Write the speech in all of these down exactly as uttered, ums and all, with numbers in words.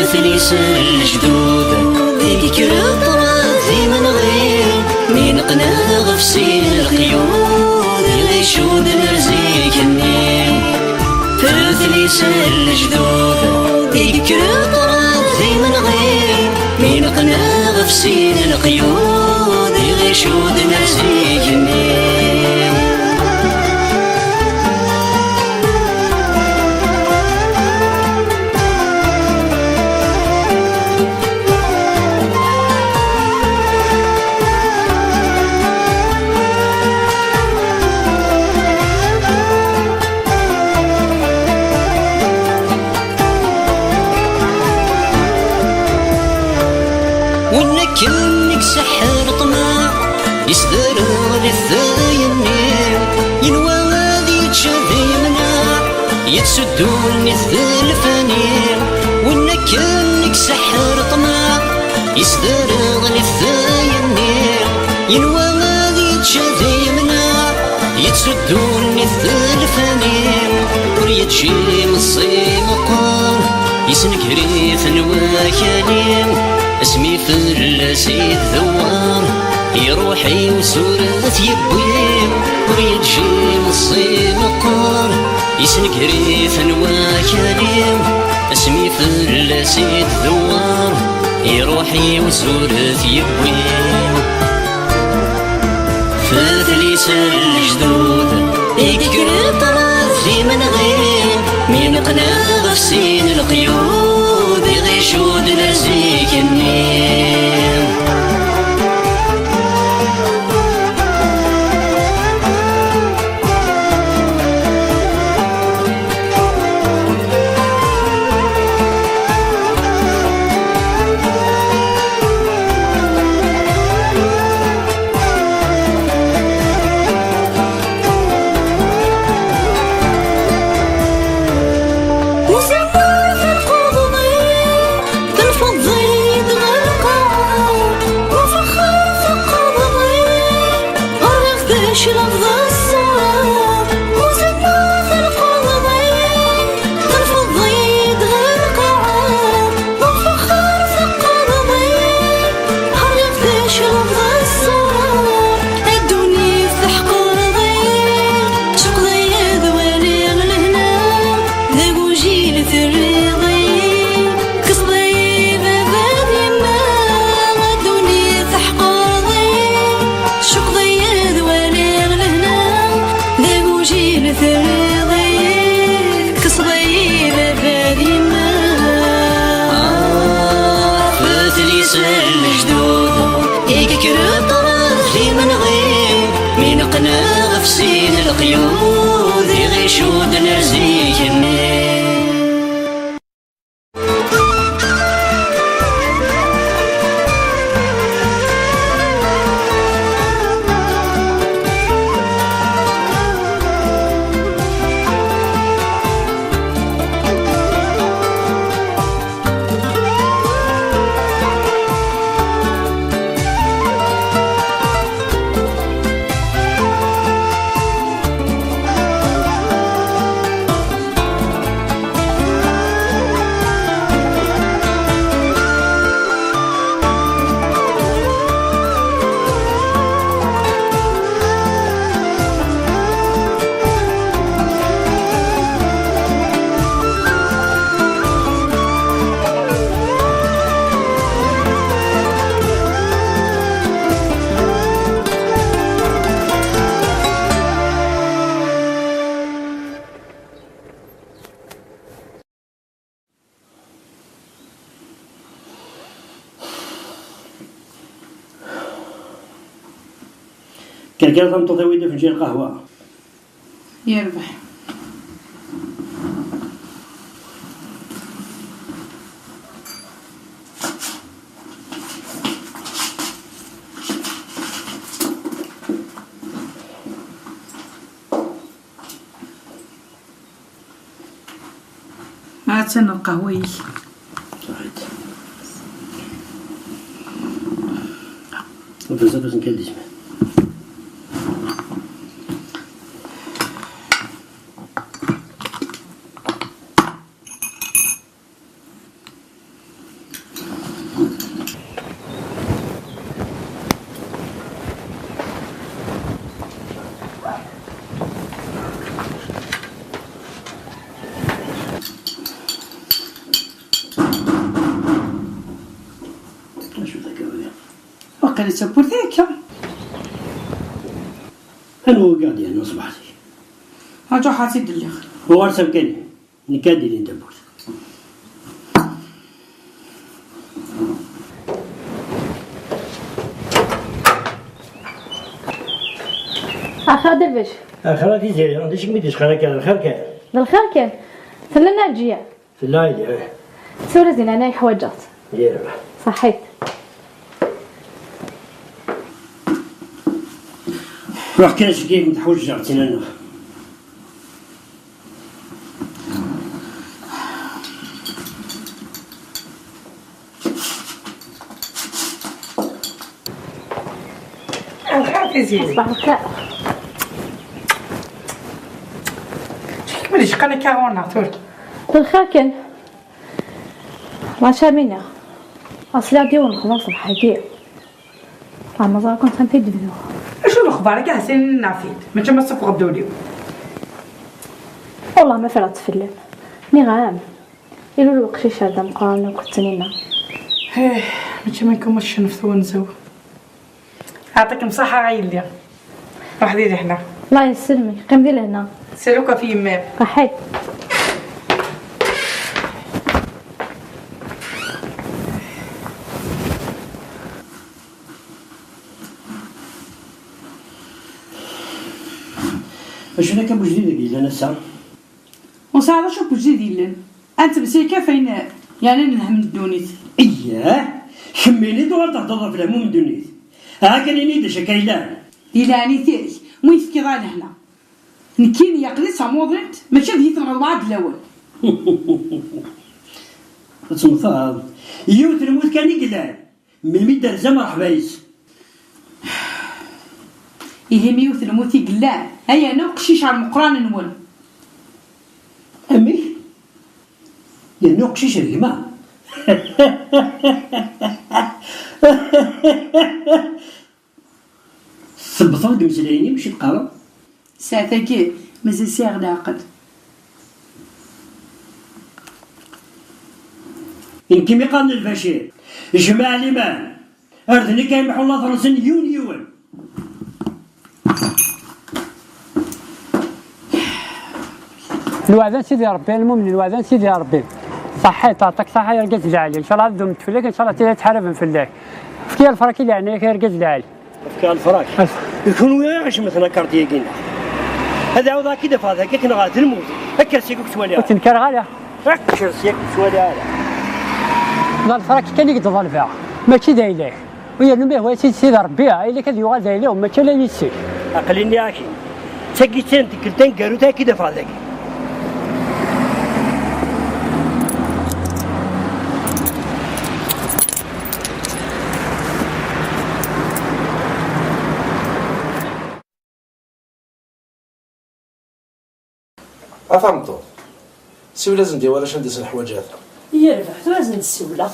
Fell-as lejdud i yekker ṭṭrad d imenɣi, mi neqqen ɣef sin leqyud i ɣ-icudden ar zik-nni. Fell-as lejdud i yekker ṭṭrad d imenɣi, mi neqqen ɣef sin leqyud i ɣ-icudden ar zik-nni. Win akken i iseḥḥer ṭṭmeɛ, yesderɣel-it dayenni, yenwa ad yečč ad yemneɛ, yetteddu-nni d lfani. Win akken i iseḥḥer ṭṭmeɛ, yesderɣel-it dayenni, yenwa ad yečč ad yemneɛ, yetteddu-nni d lfani. Ur yeǧǧi meẓẓi meqqer, yessenger-iten wakali, asmi fell-as iddewwer, iruḥ i usuret yewwi. Ur yeǧǧi meẓẓi meqqer, yessenger-iten wakali, asmi fell-as iddewwer, iruḥ i usuret yewwi. Fell-as lejdud i yekker ṭṭrad d imenɣi, mi neqqen ɣef sin leqyud i ɣ-icudden ar zik-nni. Usemma tenfeḍ-d ɣer lqaɛa, ufexxer teqqaḍeḍ-iyi, rriɣ tecleḍ d ṣṣeɛa. Usemma tenfeḍ-d ɣer lqaɛa, ufexxer teqqaḍeḍ-iyi, rriɣ tecleḍ d ṣṣeɛa. A ddunit teḥqreḍ-iyi, tceqqeḍ-iyi ad waliɣ lehna, d agujil terriḍ-iyi, tekkseḍ-iyi baba d yemma. A ddunit teḥqreḍ-iyi, tceqqeḍ-iyi ad waliɣ lehna, d agujil terriḍ-iyi, tekkseḍ-iyi baba d yemma. Ah, fell-as lejdud i yekker ṭṭrad d imenɣi, mi neqqen ɣef sin leqyud i ɣ-icudden ar zik-nni. Kerkra tameṭṭut, awi-d afenǧal n lqahwa. Yerbeḥ. Ha-tt-an lqahwa-ik. Ṣaḥit. Ur d-tusa tusen kan d isem. Tawwurt akka. Anwa i ɣ-d-yernan ṣṣbeḥ zik? Aǧuḥ ad tt-id-lliɣ. Uɣal s amkan-im. Nekk ad d-ilin tawwurt. Axir d abac? Axir a Tiziri, d acu i kem-id-yesqan akka? D lxir kan. D lxir kan. Tella Naǧiya. Tella, ih. Tura di leɛnaya-k ḥwaǧeɣ-tt. Yir. Ṣaḥit. Ruḥ kan seg-i, teḥwaǧeɣ-tt, ina-nneɣ. Lxir Tiziri. Ṣbaḥ lxir. Acu i kem-id-yecqan akka ɣur-neɣ tura? D lxir kan. Maca mi niɣ, asliɣ-d yiwen lexbar ṣṣbeḥ-agi. Ɛma ẓer kan amek i d-bduɣ. Acu lexbar-agi ḥsin naf-it, mačči ma tessufɣeḍ-d ul-iw. Wellah ma ffreɣ-tt fell-am. Nniɣ-am, ilul weqcic ar d ameqqran akked Tninna. Ih, mačči ma nkum ad tecnef twenza-w. Yeɛṭikem ṣṣaḥa a yelli. Ruḥ di lehna. Allah yesselmek, qqim di lehna. Saluk ɣef yemma-m. Ṛaḥit. Acu akka n wejdid i yellan ass-a? Ur sɛiɣ d acu n wejdid yellan. Ad temsik ɣef ayen yernan lhemm n ddunit. Iyyah, kemmini tuɣal thedreḍ ɣef lehmum n ddunit. Aha kan ini-d acu akka yellan. Di leɛnit-ik, mu yi-tefkiḍ ara lehna. Nekkini aql-i d tamuḍint, mačči ad yi-tenɣeḍ mɛad lawan. Ad temmteḍ. Yiwet n lmut kan i yellan. Melmi d-terza mreḥba yes. Ihi mi yiwet lmut i yellan, ay yerna uqcic ar meqqran-nwen. Amek? Yerna uqcic ar gma. Tsebbteḍ deg imeslayen-im, acu teqqareḍ? Saɛet-agi, mazal sɛiɣ leɛqel. Nekk imi qqaren Lbacir, jmaɛ liman, ar d nekk ay mḥu later-nsen yiwen yiwen. Lweɛda n Sidi Ṛebbi, a lmumen, lweɛda n Sidi Ṛebbi. Ṣaḥḥit, teɛṭik ṣaḥḥa ay argaz lɛali. Ncallah ad dument fell-ak, ncallah ad tili ad ttḥaraben fell-ak. Efk-iyi lefrak i leɛnaya-k ay argaz lɛali. Efk-aɣ lefrak. As- D kunwi ara icemten akarti-agi-nneɣ. Ad ɛawdeɣ ad k-id-afeɣ dagi akken ɣer d lmut. Kker seg ur k-ttwaliɣ. Ur tt-nkareɣ ara. Kker seg ur k-ttwaliɣ ara. D lefrak kan i k-d-ḍelbeɣ, mačči d ayla-k. U yernu ma ihwa-yas-id Sidi Ṛebbi, ayla-k ad yuɣal d ayla-w, mačči ala yis-k. Aql-i nniɣ-ak-in, d tagi kan tikkelt taneggarut ara k-id-afeɣ dagi. A tameṭṭut, siwel-asen-d i warrac anda-s leḥwajat. Yerbeḥ, tura ad sen-d-siwleɣ.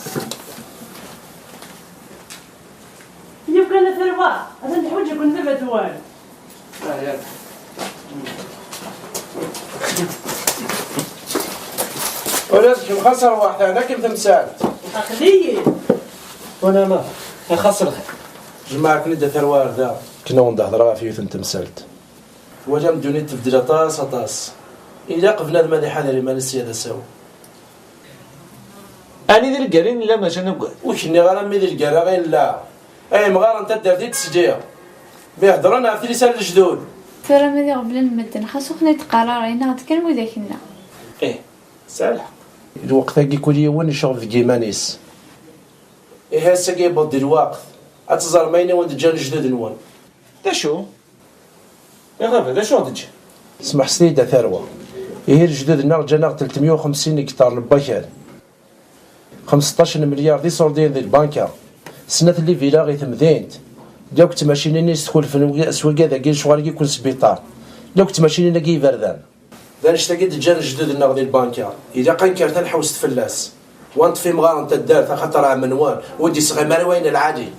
Yaf kan a tarwa, atan teḥwaǧ-iken baba-twen. Ula d kemm xas rrwaḥ, teɛna-kem temsalt. Aql-iyi. Wala ma, xas lxir. Jemɛeɣ-ken-id a tarwa ar da, akken ad wen-d-hedreɣ ɣef yiwet n temsalt. Twalam ddunit tebdel aṭas, aṭas. Ilaq bnadem ad iḥader iman-is sya d asawen. Ɛni di lgara i nella maca nugad? Ur k-nniɣ ara mi di lgara i nella. Ay imɣaren n taddart i d-sliɣ mi heddren ɣef tlisa n lejdud. Tura ma d iɣeblan n medden, xas ur ten-id-qqar ara, yennaɣ-d kan widak-nneɣ. Ih, tesɛa lḥeqq. Lweqt-agi kul yiwen icɣeb deg yiman-is. Ihi ass-agi yewweḍ-d lweqt ad teẓrem ayen i wen-d-ǧǧan lejdud-nwen. D acu? Ya baba, d acu ɣ-d-ǧǧan? Smeḥset-iyi-d a tarwa. Ihi lejdud-nneɣ ǧǧan-aɣ-d telt meyya u xemsin n hektar n wakal, xemseṭṭac n melyar d iṣurdiyen di lbanka, snat n livila i temdint, d yakk tmacinin i yeskulfen s wigad-agi lecɣal-agi n sbiṭar, d yakk tmacinin-agi iberdan. D annect-agi d-ǧǧan lejdud-nneɣ di lbanka. Ilaq ad nekker tanḥewst fell-as. Wa neṭṭef imɣaren n taddart, axaṭer ɛemmen wan, ur d-isɣim ara wayen lɛali.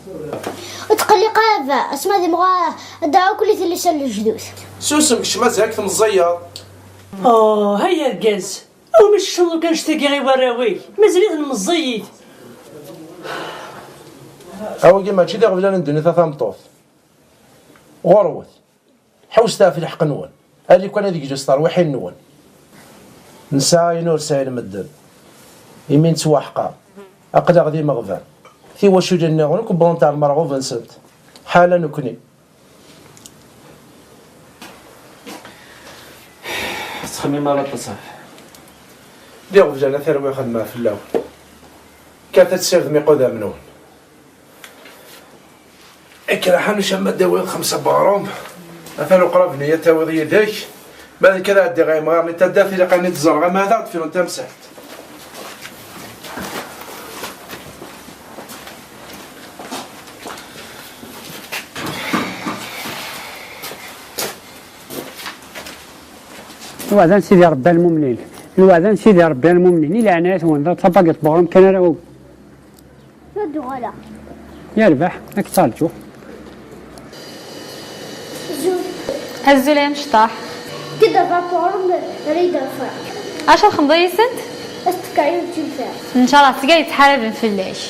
Ur tqelliq ara a baba, asma d imɣaren, ad d-ɛukkel i tlisa n lejdud. Susem, kečč mazal-ik tmeẓẓiyeḍ. Oh, hay argaz! Awmi tecnuḍ kan annect-agi i warraw-ik? Mazal-iten meẓẓiyit. A wagi mačči d iɣeblan n ddunit a tameṭṭut. Ɣurwet. Ḥewset ɣef lḥeqq-nwen. Ali kan ad gǧu s terwiḥin-nwen. Nesɛa ayen ur sɛin medden. Imi nettwaḥqer. Aql-aɣ d imeɣban. Tiwaculin-nniḍen akk wwḍent ar lmerɣub-nsent. Ḥala nekni. Ur ttxemmim ara aṭas ɣef. D iɣeblan a tarwa xedmeɣ fell-awen. Kkat ad tessirdem iqudam-nwen. Ikraḥ a nucam ma d-tawiḍ xemsa n weɣrum. Atan uqrab-nni ad tawiḍ yid-k. Ma d nekk ad ɛeddiɣ ɣer yimɣaren n taddart, ilaq ad ten-id-ẓreɣ ama ad aɣ-d-frun tamsalt. Lweɛda n Sidi Ṛebbi a lmumnin. Lweɛda n Sidi Ṛebbi a lmumnin. I leɛnaya-twen, d tabagit n weɣrum kan ara. Ad d-uɣaleɣ. Yerbeḥ, ad k-ttarǧuɣ. Azul. Azul ay amecṭaḥ. Tidda vapurum rida frak. Acu txemdeḍ yis-sent? Ad s-tefkeḍ yiwet timsal. Ncallah tga yettḥaraben fell-ak.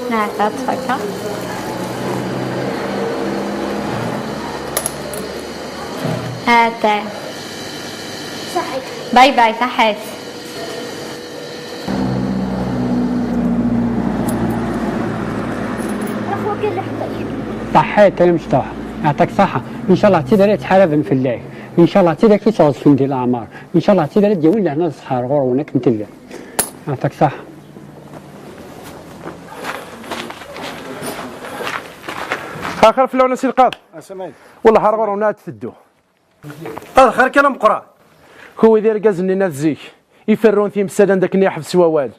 Nɛata ṭṭfaka. Ata. Saḥit. Bay bay, saḥit. Ruḥ wakil leḥqek. Saḥit ay amecṭuḥ. Yeɛṭik ṣaḥa. Ncallah d tid ara yettḥaraben fell-ak. Ncallah d tid ara k-yettɣezfun di leɛmer. Ncallah d tid ara d-yawin lehna d ṣṣeḥḥa ar ɣur-wen akken tella. Yeɛṭik ṣaḥa. Axir fell-awen a Si Lqaḍ. Wellah ar ɣur-wen ad teddu. Ad xir kan ameqqran. Kuwi d irgazen-nni n at zik, iferrun timsal anda akken yeḥbes wawal.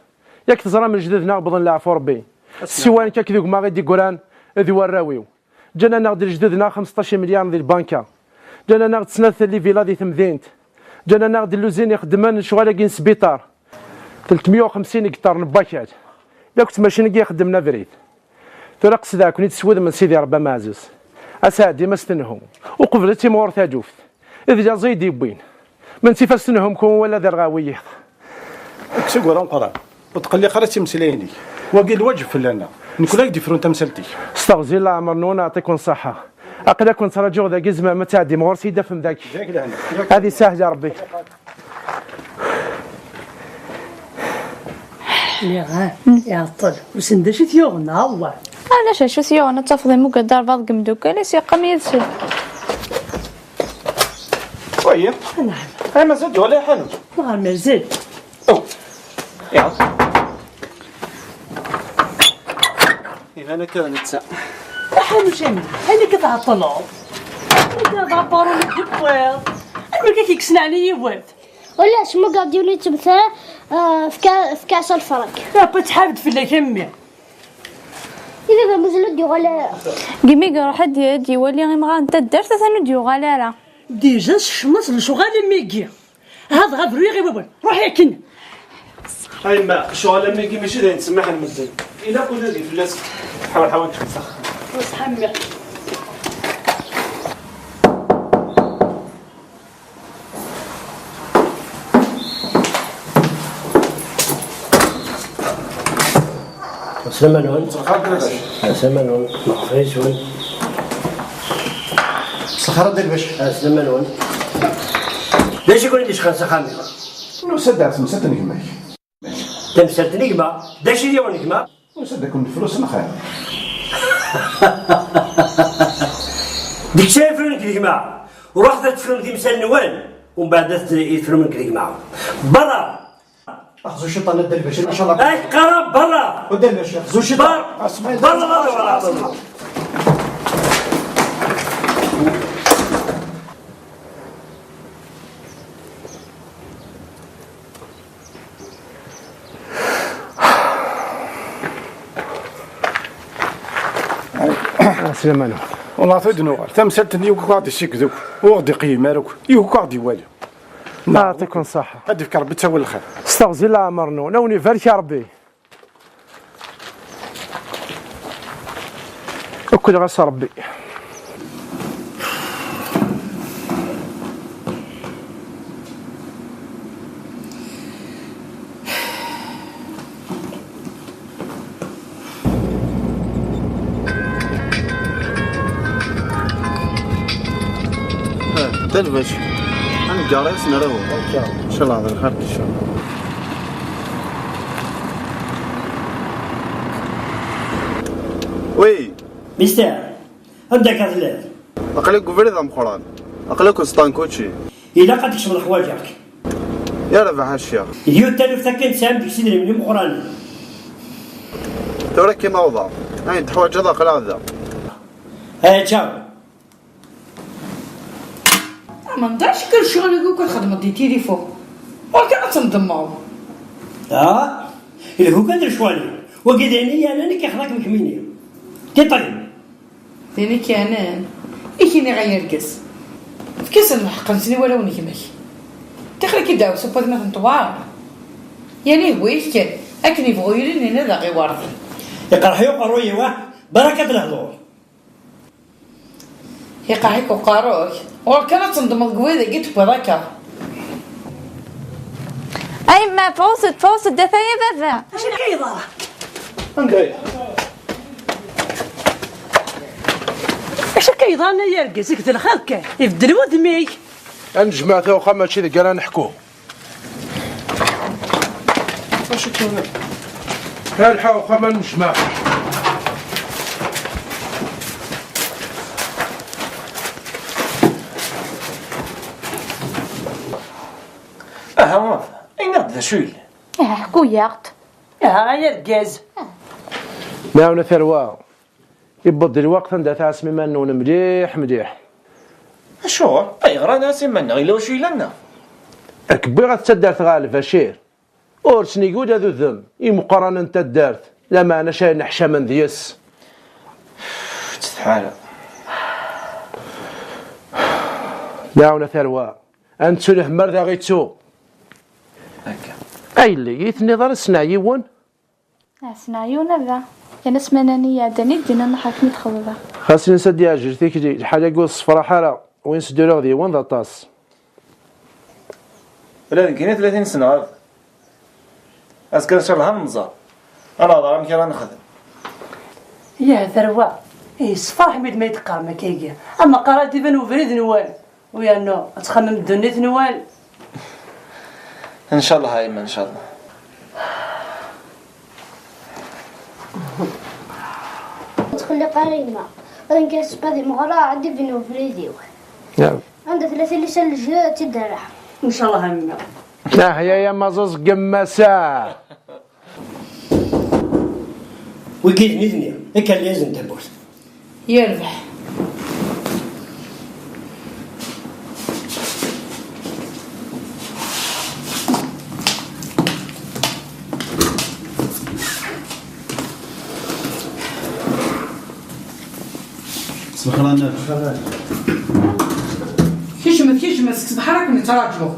Yak teẓram lejdud-nneɣ wwḍen leɛfu Rebbi. Siwa nekk akked gma i d-yeggran d warraw-iw. Ǧǧan-aneɣ-d lejdud-nneɣ xemseṭṭac imelyaren di lbanka. Ǧǧan-aneɣ-d snat livila di temdint. Ǧǧan-aneɣ-d lluzin ixeddmen lecɣal-agi n sbiṭar. Telt meyya u xemsin n yiṭṭaren n wakal. Yak d tmacinin i ixeddmen abrid. Tura qesdeɣ-ken-id s wudem n Sidi Ṛebbi ameɛzuz. Aseɛdi ma s-tenhu, uqbel ad timɣur taluft. D laẓ i d-yewwin. Ma ntif ad s-tenhum kun wala d rɣawiyiḍ. Seg wara meqqran, ur tqelliq ara d timeslayin-ik. Wagi lwaǧeb fell-aneɣ. Nekni ad k-d-ifrun tamsalt-ik. Steɣzi leɛmer-nwen, aɛṭiken ṣṣaḥa. Aql-aken ttṛaǧuɣ dagi, tzemrem ad tɛeddim ɣur-s i d-tafem dagi. Yak lehna. Ad isahel Ṛebbi. Nniɣ-am, iɛeṭṭel. Wissen d acu i t-yuɣen, awwa. Alac acu t-yuɣen, ad tafeḍ imuggad d arbaḍ deg imeddukal-is, yeqqim yid-sen. Wayi. Anɛam. Ay, mazal d-yuɣal i ḥanut. Nɣer mazal. Oh. Iɛeṭṭel. Iban akka d netta. Aḥanuc-agi, amek i tɛeṭṭleḍ? Amek ara d-aṭṭaru mi d-tewwiḍ? Amek i k-yekksen ɛni yiwet? Ulac, ma gardiyun yettmettar, ah, fka-, fka-as lferq. Apa tḥareb fell-ak a mmi. I baba mazal ur d-yuɣal ara. Gimi iruḥ ad d-, ad d-iwali imɣaren n taddart, atan ur d-yuɣal ara. Déjà sekcmeɣ-t lecɣal am wigi. Had ɣa bruyeɣ i wawal. Ruḥ akin. A yemma, ccɣel am wigi mačči d ayen ttsemmaḥen medden. Ilaq unadi fell-as. Ḥawan, ḥawan, kfet s axxam. Wes ḥammi. Aslama-nwen. Aslama-nwen. Meɣfra yes-wen. Sxer a Dda Lbacir. Aslama-nwen. D acu i ken-id-icqan s axxam-iw? Nusa-d ɣer temsalt n gma-k. Tamsalt n gma? D acu i d-yuɣen gma? Nusa-d ad ken-nefru s lxir. Deg-s ara frun nekk d gma. Ruḥet ad tefrum timsal-nwen, umbeɛd ad t-, ad tefrum nekk d gma. Berra! Axzu ciṭan a Dda Lbacir, ncallah. Ay, qqareɣ berra! A Dda Lbacir, axzu ciṭan. Ber-, berra, berra, berra, berra. Slamanu. Wallah, tura d-nuɣal. Tamsalt-nni yugi ad ɣ-d-issiked akk. Ur ɣ-d-iqeyyem ara akk. Yugi ad ɣ-d-iwali. Yeɛṭikum ṣṣeḥḥa. Ad d-ifk Rebbi ttawil lxir. Steɣzi leɛmer-nwen. A wen-ibarek Rebbi. Ukleɣ-as Rebbi. Lbec. Ad neggar ass n raw. Inchallah d lxir inchallah. Oui. Mister, anda akka telliḍ? Aql-i deg ubrid ameqqran. Aql-i akked Stankucci. Ilaq ad tekcmeḍ leḥwaǧ-ak. Yerbeḥ a ccix. Yiwet taluft akken tesɛam deg-s idrimen imeqqranen. Tura ad k-in-awḍeɣ. Ayen teḥwaǧeḍ aql-aɣ da. Aya ččar. Aman d acu kan ccɣel-agi akk txedmeḍ di tilifu. Ur kan ad tendemmeḍ. Ah, ilhu kan d lecɣal-iw. Wagi d ayen i yernan i k-ixḍa-kem kemmini. Tiṭin. D ayen i k-yeɛnan. I k-iniɣ ay argaz. Efk-asen lḥeqq-nsen i warraw n gma-k. Tixer-ik-id ddeɛwessu n watmaten n tewɛer. Yerna ihwa-yak kan. Akken yebɣu yili nnan ad aɣ-iwerḍen. Iqerḥ-iyi uqerruy-iw, ah, baraka n lehdur. Iqerḥ-ik uqerruy? Ɣur kan ad tendmeḍ deg ubrid-agi tewwiḍ akka. A yemma, fɣuset, fɣuset, d ataya baba. Acu akka yeḍra? Anda ay? Acu akka yeḍran ay argaz, deg d lxir kan, ibeddel wudem-ik. Ad nejmeɛ tawxa mačči deg ara neḥku. Acu kan? Alḥa uxxam ad nejmeɛ. Aha, ini-aɣ-d d acu yellan. Aha, ḥku-yaɣ-d. Aha, ay argaz. Mɛawna tarwa. Iwweḍ-d lweqt anda ad tɛasem iman-nwen mliḥ, mliḥ. Acuɣer? Ayɣer ad nɛas iman-nneɣ? Yella wacu yellan, neɣ? Ad k-wwiɣ at taddart ɣer Lbacir. Ur ttnigi ula d udem imeqqranen n taddart, lameɛna acu ara nneḥcamen deg-s. Ur ttsetḥi ara. Daɛwna tarwa. Ad nettu lehmm ar d aɣ-ittu. Akka. Ay yelli, i tenniḍ ara sneɣ yiwen? Ɛessen ɛyun a baba. Yerna ssmana-nni iɛeddan i d-yenna Maḥa akken i d-xeḍbeɣ. Xas ini s ad d-yeɛjel tikli, lḥal-agi ur tessefraḥ ara, win s-d-uriɣ d yiwen d aṭas. Ula d nekkini tlata n sneɣ a baba. Azekka ncallah ad nẓer. Ad nehḍer amek ara nexdem. Yah tarwa, yessefraḥ mi d ma yi-d-teqqarem akka-agi. Ama qqar ad d-iban ubrid-nwen. U yernu ad txemmem ddunit-nwen. Ncallah a yemma, ncallah. Ur ttqelliq ara yemma. Ad nker ssebba di meɣra, ad d-ibin ubrid-iw. Anda tella tilisa n lejdud, ad tt-id-rreɣ. Ncallah a yemma. Ahya ya maẓuẓ gemmasa. Wigi d nitni i yeryazen n tawwurt. Yerbeḥ. Kecmet, kecmet, seg ṣṣbeḥ ara ken-ttṛaǧuɣ.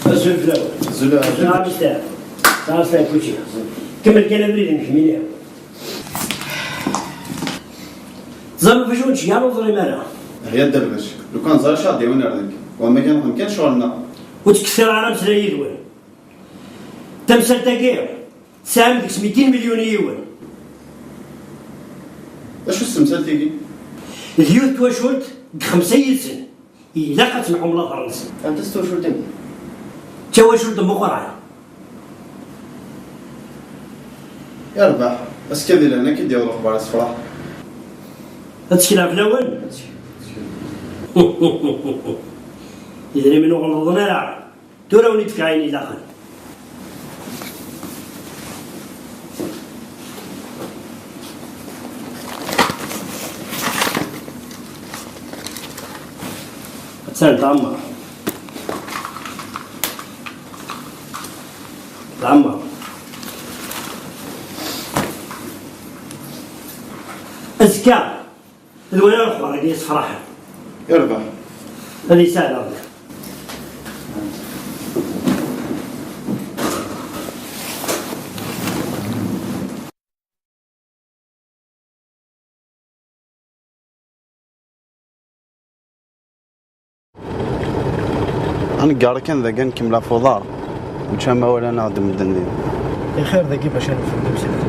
Azul fell-awen. Azul, azul. Azul, a Mister. Azul, azul, kuci. Kemmel kan abrid-nnek, mini. Teẓriḍ bac ur nettceggɛen ur neẓrim ara. Hya dderbeč. Lukan ẓriɣ acu ad d-yawen ar deg. Wamma kan nexdem kan ccɣel-nneɣ. Ur ttkettir ara ameslay yid-wen. Tamsalt-agi, tesɛam deg-s mitin milyun i yiwen. Acu s temsalt-agi? D yiwet twacult deg xemsa yid-sen. Ilaq ad tenɛum later-nsen. Anta s twacult-agi? D tawacult n Muqran. Yerbeḥ. Azekka di lehna ad k-id-yaweḍ lexbar isefraḥ. Ad tekleɣ fell-awen? Idrimen ur ɣellḍen ara. Tura wen-id-fkeɣ ayen ilaqen. Attan tɛemmer. Tɛemmer. Azekka, d wala lexbar-agi yessefraḥen. Yerbeḥ. Ad yesɛed Ṛebbi. Ad neggar kan dagi, ad nkemmel ɣef uḍar, mačči am awal-a neɣ d medden din. Ixir dagi bac ad nefhem tamsalt.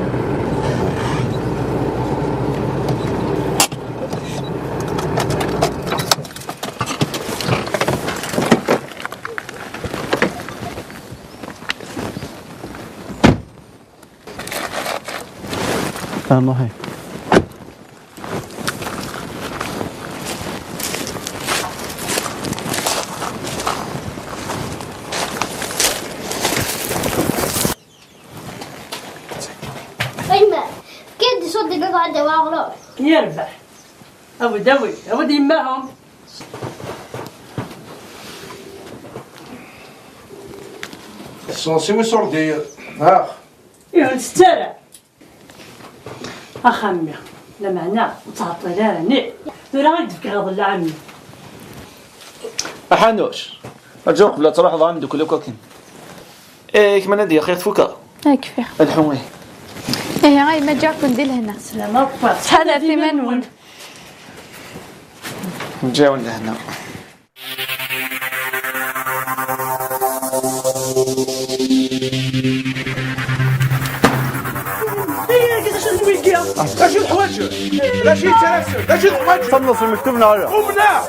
Nruḥ. Ayma, fkan-d ṣṣut di baba ɛedda wa aɣrum. Yerbeḥ. Awi-d, awi-d, awi-d yemma-hom. Sens-iw iṣurdi, ax. Ih, ur ntett ara. Axxam-nni, lameɛna ur ttɛeṭṭil ara, ni. Tura i d-fkeɣ iḍelli ɛemmi. A Ḥanuc, rǧu qbel ad truḥeḍ, a mdukkel akk akken. Eh, kemm a Nadiya, xir tfukeḍ? Ah, kfiɣ. Lḥu, ih. Ih, ay ma ǧǧiɣ-ken di lehna. Ttḥadaret iman-nwen. Ǧǧiɣ-wen lehna. Ay, argaz, acu d wigi? Acu teḥwaǧem? D acu yettarasen? D acu teḥwaǧem? Xemmeṣ lmektub neɣ ala? Umneɣ!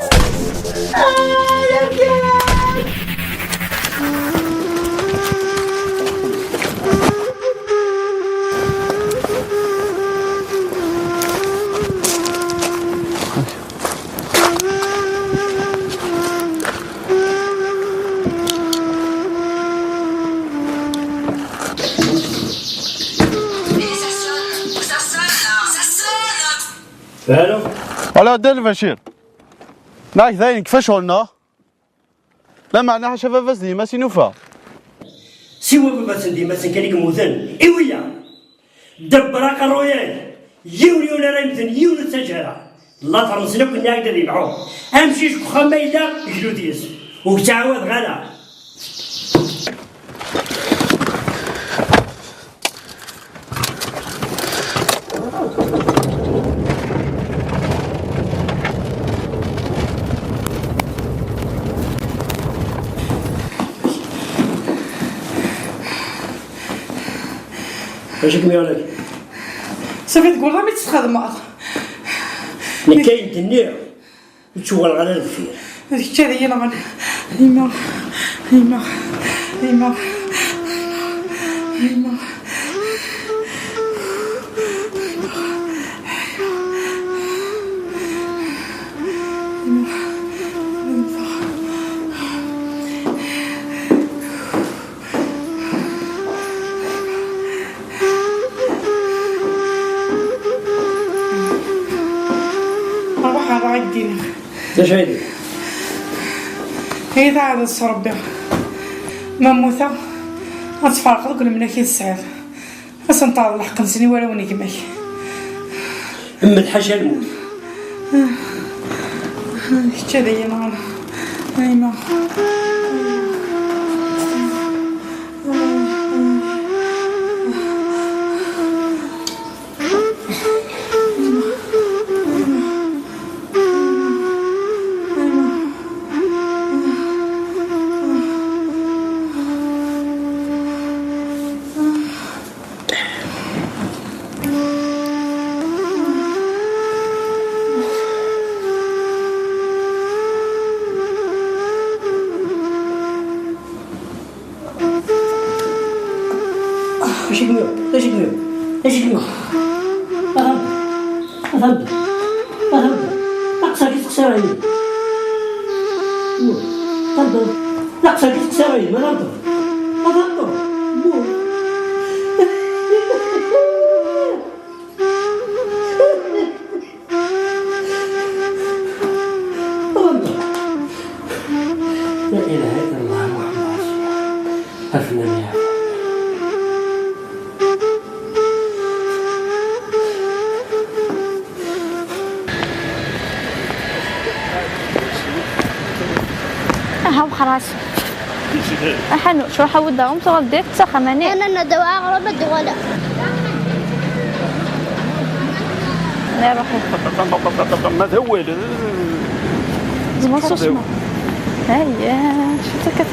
Ay, argaz! Alo. Alo, Dda Lbacir. Nak dayen kfa ccɣel-nneɣ. Lameɛna ḥaca baba-s d yemma-s i nufa. Siwa baba-sen d yemma-sen kan i yemmuten. I wiyaḍ? Debber aqerruy-ik. Yiwen yiwen ara yemmten, yiwen ur ttaǧǧa ara. Later-nsen akk nniɣ-ak-d ad yebɛu. Amcic deg uxxam ma yella, glu deg-s. Ur k-ttɛawadeɣ ara. Acu kem-yuɣen? Safi, tgulleḍ mi tt-txedmeḍ. Nekk ayen d-nniɣ, ur tt-uɣaleɣ ara deffir. D kečč ad iyi-nɣen. Yemma, yemma, yemma, yemma. Ruḥ, ruḥ, ad ak-d-iniɣ. D acu ay d? Ay taɛdest Rebbi. Ma mmuteɣ, ad tferqeḍ deg lemlak i tesɛiḍ. Ad sen-terreḍ lḥeqq-nsen i warraw n gma-k. Mmed ḥaca lmut. Kečč ad iyi-nɣen. Ayma. Acu i kem-yuɣen? Acu i kem-yuɣen? Acu i kem-yuɣen? Atambi. Atambi. Atambi. Aqsa-k i teqsiṛ-ayi. Atambi. Aqsa-k i teqsiṛ-ayi, ma atambi. Atambi. لا إله إلا الله محمد رسول الله. أفنان يا Aha, xlas. Aḥanu, tṛuḥ awid aɣrum, tuɣal direct s axxam-ani. Ana nadaw aɣrum ad d-uɣaleɣ. Ma d awal. Zman susma. Aya, cwiṭ akka.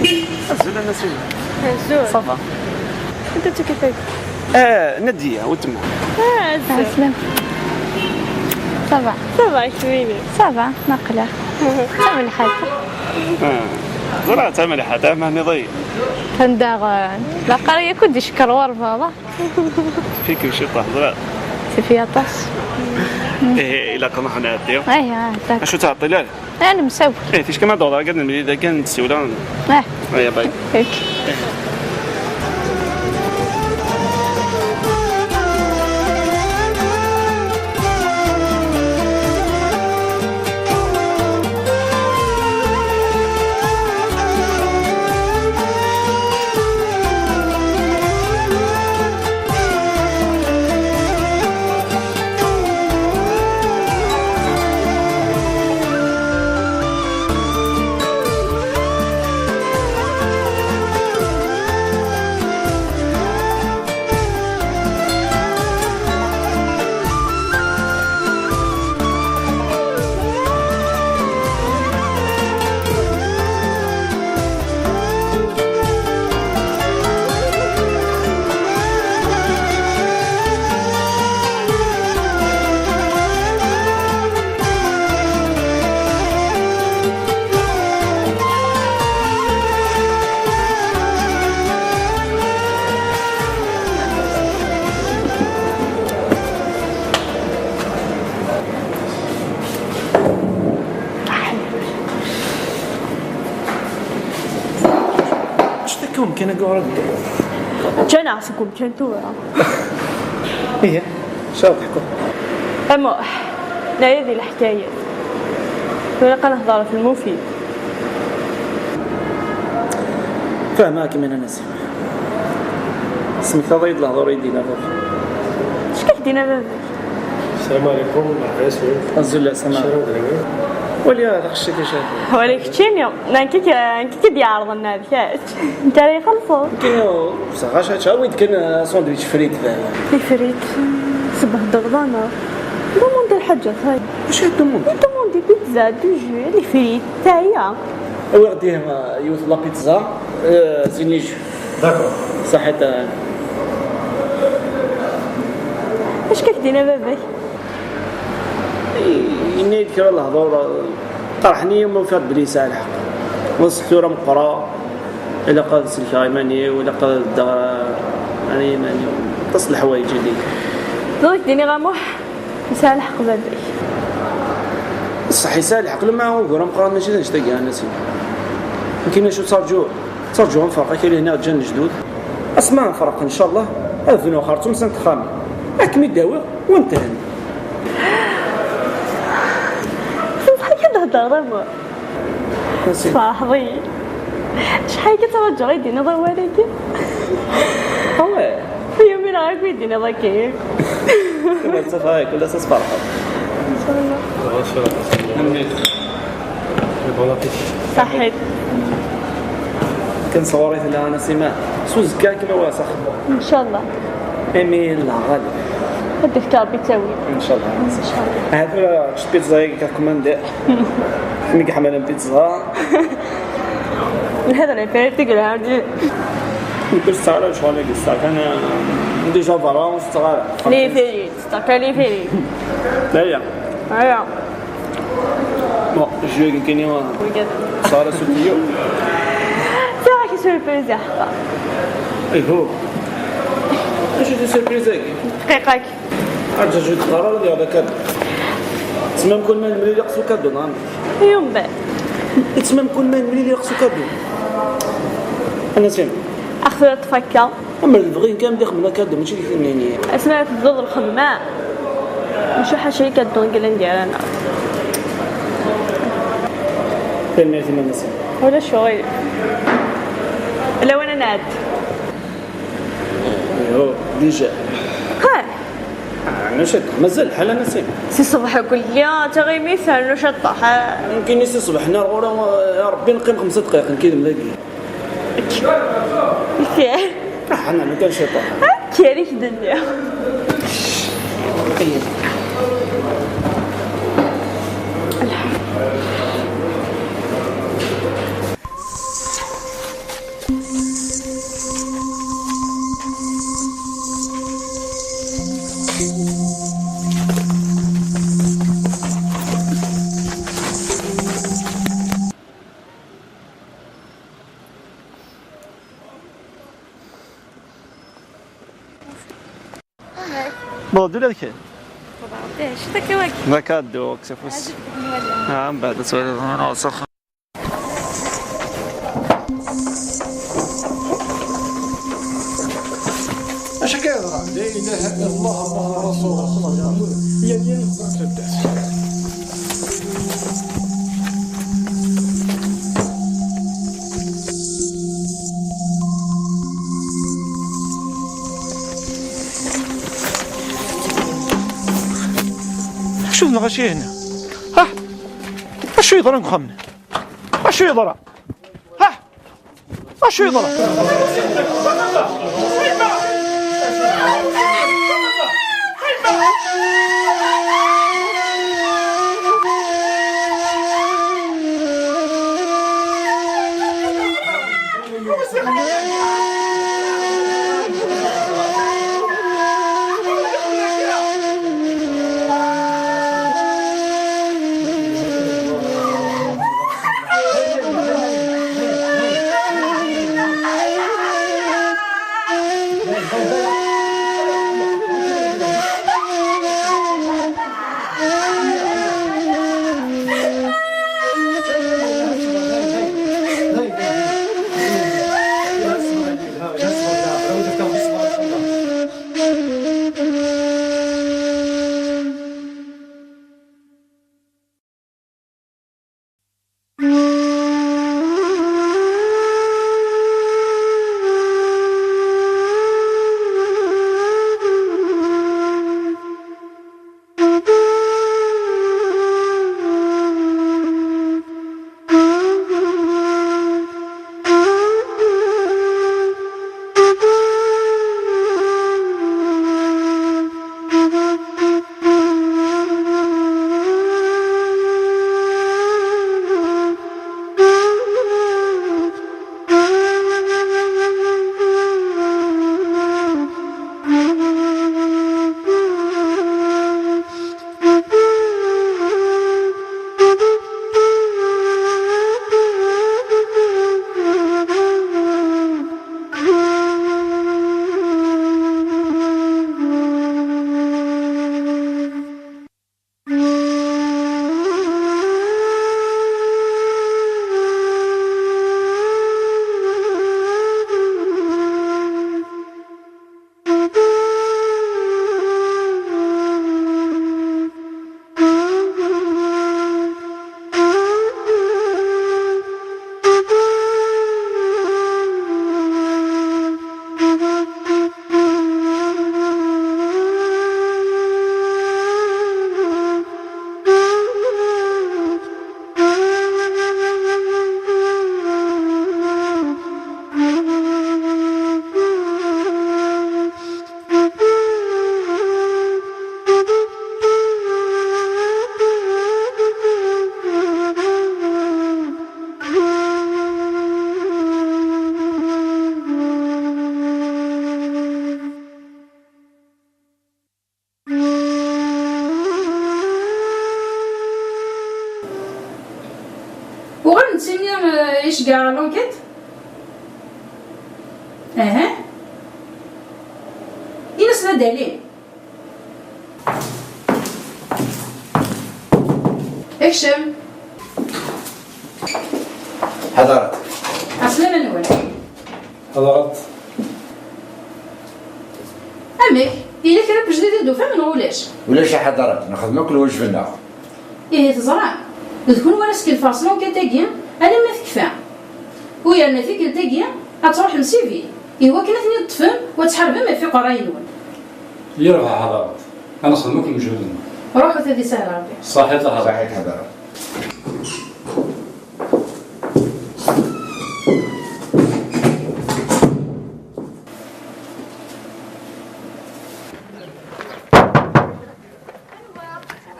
Azul a Nasima. Azul. Ça va. Anta d takafat? Ah, Nadia, weltma. Ah, azul. Ɛeslama. Ça va. Ça va, kemmini. Ça va, naqla. Tamelḥat. Ah, ẓriɣ d tamelḥat, ah, mehni ḍayen. Anda, ah, la qari yakk d icekker ɣur baba. Fikem ciṭuḥ, ẓriɣ. Fi aṭas. Ih, ilaq ad nruḥ nɛeddi. Ih, ah, d'accord. Acu ur tettɛeṭṭil ara? Ah, nemsawi. Ih, ticki ma d-uɣaleɣ, ad nemlil dagi, ad nessiwel. Ah. Aya, bye. Ok. Acu tekka umkan-agi ɣur-k? Ǧǧan-aɣ seg umkan tura. Ihi, acu ara teḥkuḍ? A Muḥ, naya di leḥkayat. Tura ad nehḍer ɣef lmufid. Fehmeɣ-kem a Nasima. Tesmektaḍ-iyi-d lehdur i d-yenna baba. Acu k-d-yenna baba? Salam alaikum, lɛafya-nwen. Azul, lɛeslama. Acu ara d-nawi? Wali ad aɣ-teččeḍ kra. Wala keččini, nekk i k-, nekk i k-id-yeɛreḍen neɣ d kečč? Nekk ara ixellṣen. Nekk, ur ɣac ad teččeḍ, awi-d kan, uh, sandwich frit da. Tifrit, tbehdleḍ-aneɣ. Demande lḥaǧat, hay. Acu ara demande? Demande pizza, du jus, les frites, teɛya. Awi-ɣ-d ihi, uh, yiwet la pizza, uh, zini jus. D'accord. Saḥit, uh. Acu k-d-yenna baba-k? Yenna-yi-d kra lehdur, qerḥen-iyi ma ufiɣ-d belli yesɛa lḥeqq. Ma tura meqqreɣ, ilaq ad sellkeɣ iman-iw, ilaq ad ddeɣ, ɛni iman-iw. Aṭas n leḥwayeǧ i d-yenna. Ẓriɣ d-iniɣ a Muḥ, yesɛa lḥeqq baba-k. Ṣṣeḥ yesɛa lḥeqq, lemma ugur ameqqran mačči d annect-agi, a Nasima. Nekkini acu ttarǧuɣ? Ttarǧuɣ ad nferq akal ihna ǧǧan lejdud. Asma nferq, ncallah, ad bnuɣ xertum s texxamin. Ad kem-id-awiɣ, u ntehen. Tebɣa kan thedreḍ a Muḥ. Tferḥeḍ-iyi. Acḥal kan ttṛaǧuɣ i d-tiniḍ awal-agi. Awal. Yumin akk i d-tiniḍ akka. Kul ass tferḥeḍ. Inchallah. Bon appétit. Bon appétit. Ṣaḥit. Kan sɣur-i tella Nasima. S uzekka akken awa s axeddim. Inchallah. Imi llah ɣalib. Ad d-ifk Rebbi ttawil. Inchallah. Inchallah. Ha tura ččet pizza-agi kkumandiɣ. Mi iḥemmel pizza. هذا les frites يقول عندي. Nekk ur setteɣ ara lecɣal-agi, setteɣ kan, eh, déjà berra ur setteɣ ara. Les frites, setteɣ kan les frites. Aya. Aya. Bon, jeu-agi kan, eh, Regarde. Sara Soutillou. C'est vrai que c'est le plaisir. Iho. Acu d surprise-agi? دقيقة. Arǧu, arǧu, teqqar ara diɣ d akadu. Tessmam kul ma nemlil iqsu kadu, neɣ amek? Yumben. Tessmam kul ma nemlil iqsu kadu. Anasem. Axir ad tfakka. Amer d bɣi kan d ixemmen akadu, mačči d kemmini. Asmi ara tebduḍ lxedma, ncuḥ acu ikadu deg langa ara naɣ. Tanemmirt iman-nsen. Ulac uɣilif. Lawan ad nɛeddi. Iho, déjà. Ha! Ah, nucad, mazal lḥal a Nasima. Si ṣṣbeḥ kulli, tiɣimit, nucad ṭaḥ. Nekkini si ṣṣbeḥ nnar ɣur-i, ya Rebbi, neqqim xemsa dqayeq nekki d dagi. Akka. Ah, ḥna, nekkni ciṭuḥ. Akka i k-d-nniɣ. Ula d kra. Ḍeɛḍic, d akka wagi. D akka ad dduɣ s afus. Ɛjeb-ik nwali. Ah, mbeɛd ad twaliḍ. Acu akka yeḍran? La ilaha illallah, Muḥemmed rasulullah. Yal yiwen yexḍa-t taddart. Acu d lɣaci-hina? Ah! Acu yeḍran deg uxxam-nni? Acu yeḍran? Ah! Acu yeḍran? Uɣal nettini, eh, iceggeɛ ɣer l'enquête? Aha. Ini-as la Dali. Ekcem. Ḥadaret. Ɛeslama-nwen. Ḥadaret. Amek? Yella kra n wejdid i d-tufam neɣ ulac? Ulac a ḥadaret, nexdem akk lwajeb-nneɣ. Ihi teẓram, d kunwi ara skelfeɣ s l'enquête-agi alamma tekfa. U yerna tikkelt-agi ad truḥem civil, iwakken ad ten-id-teṭṭfem u ad tḥarbem ɣef iqerray-nwen. Yerbeḥ a ḥadaret, ad nexdem akk lmeǧhud-nneɣ. Ruḥut ad isahel Rebbi. Ṣaḥit a ḥadaret. Ṣaḥit a ḥadaret.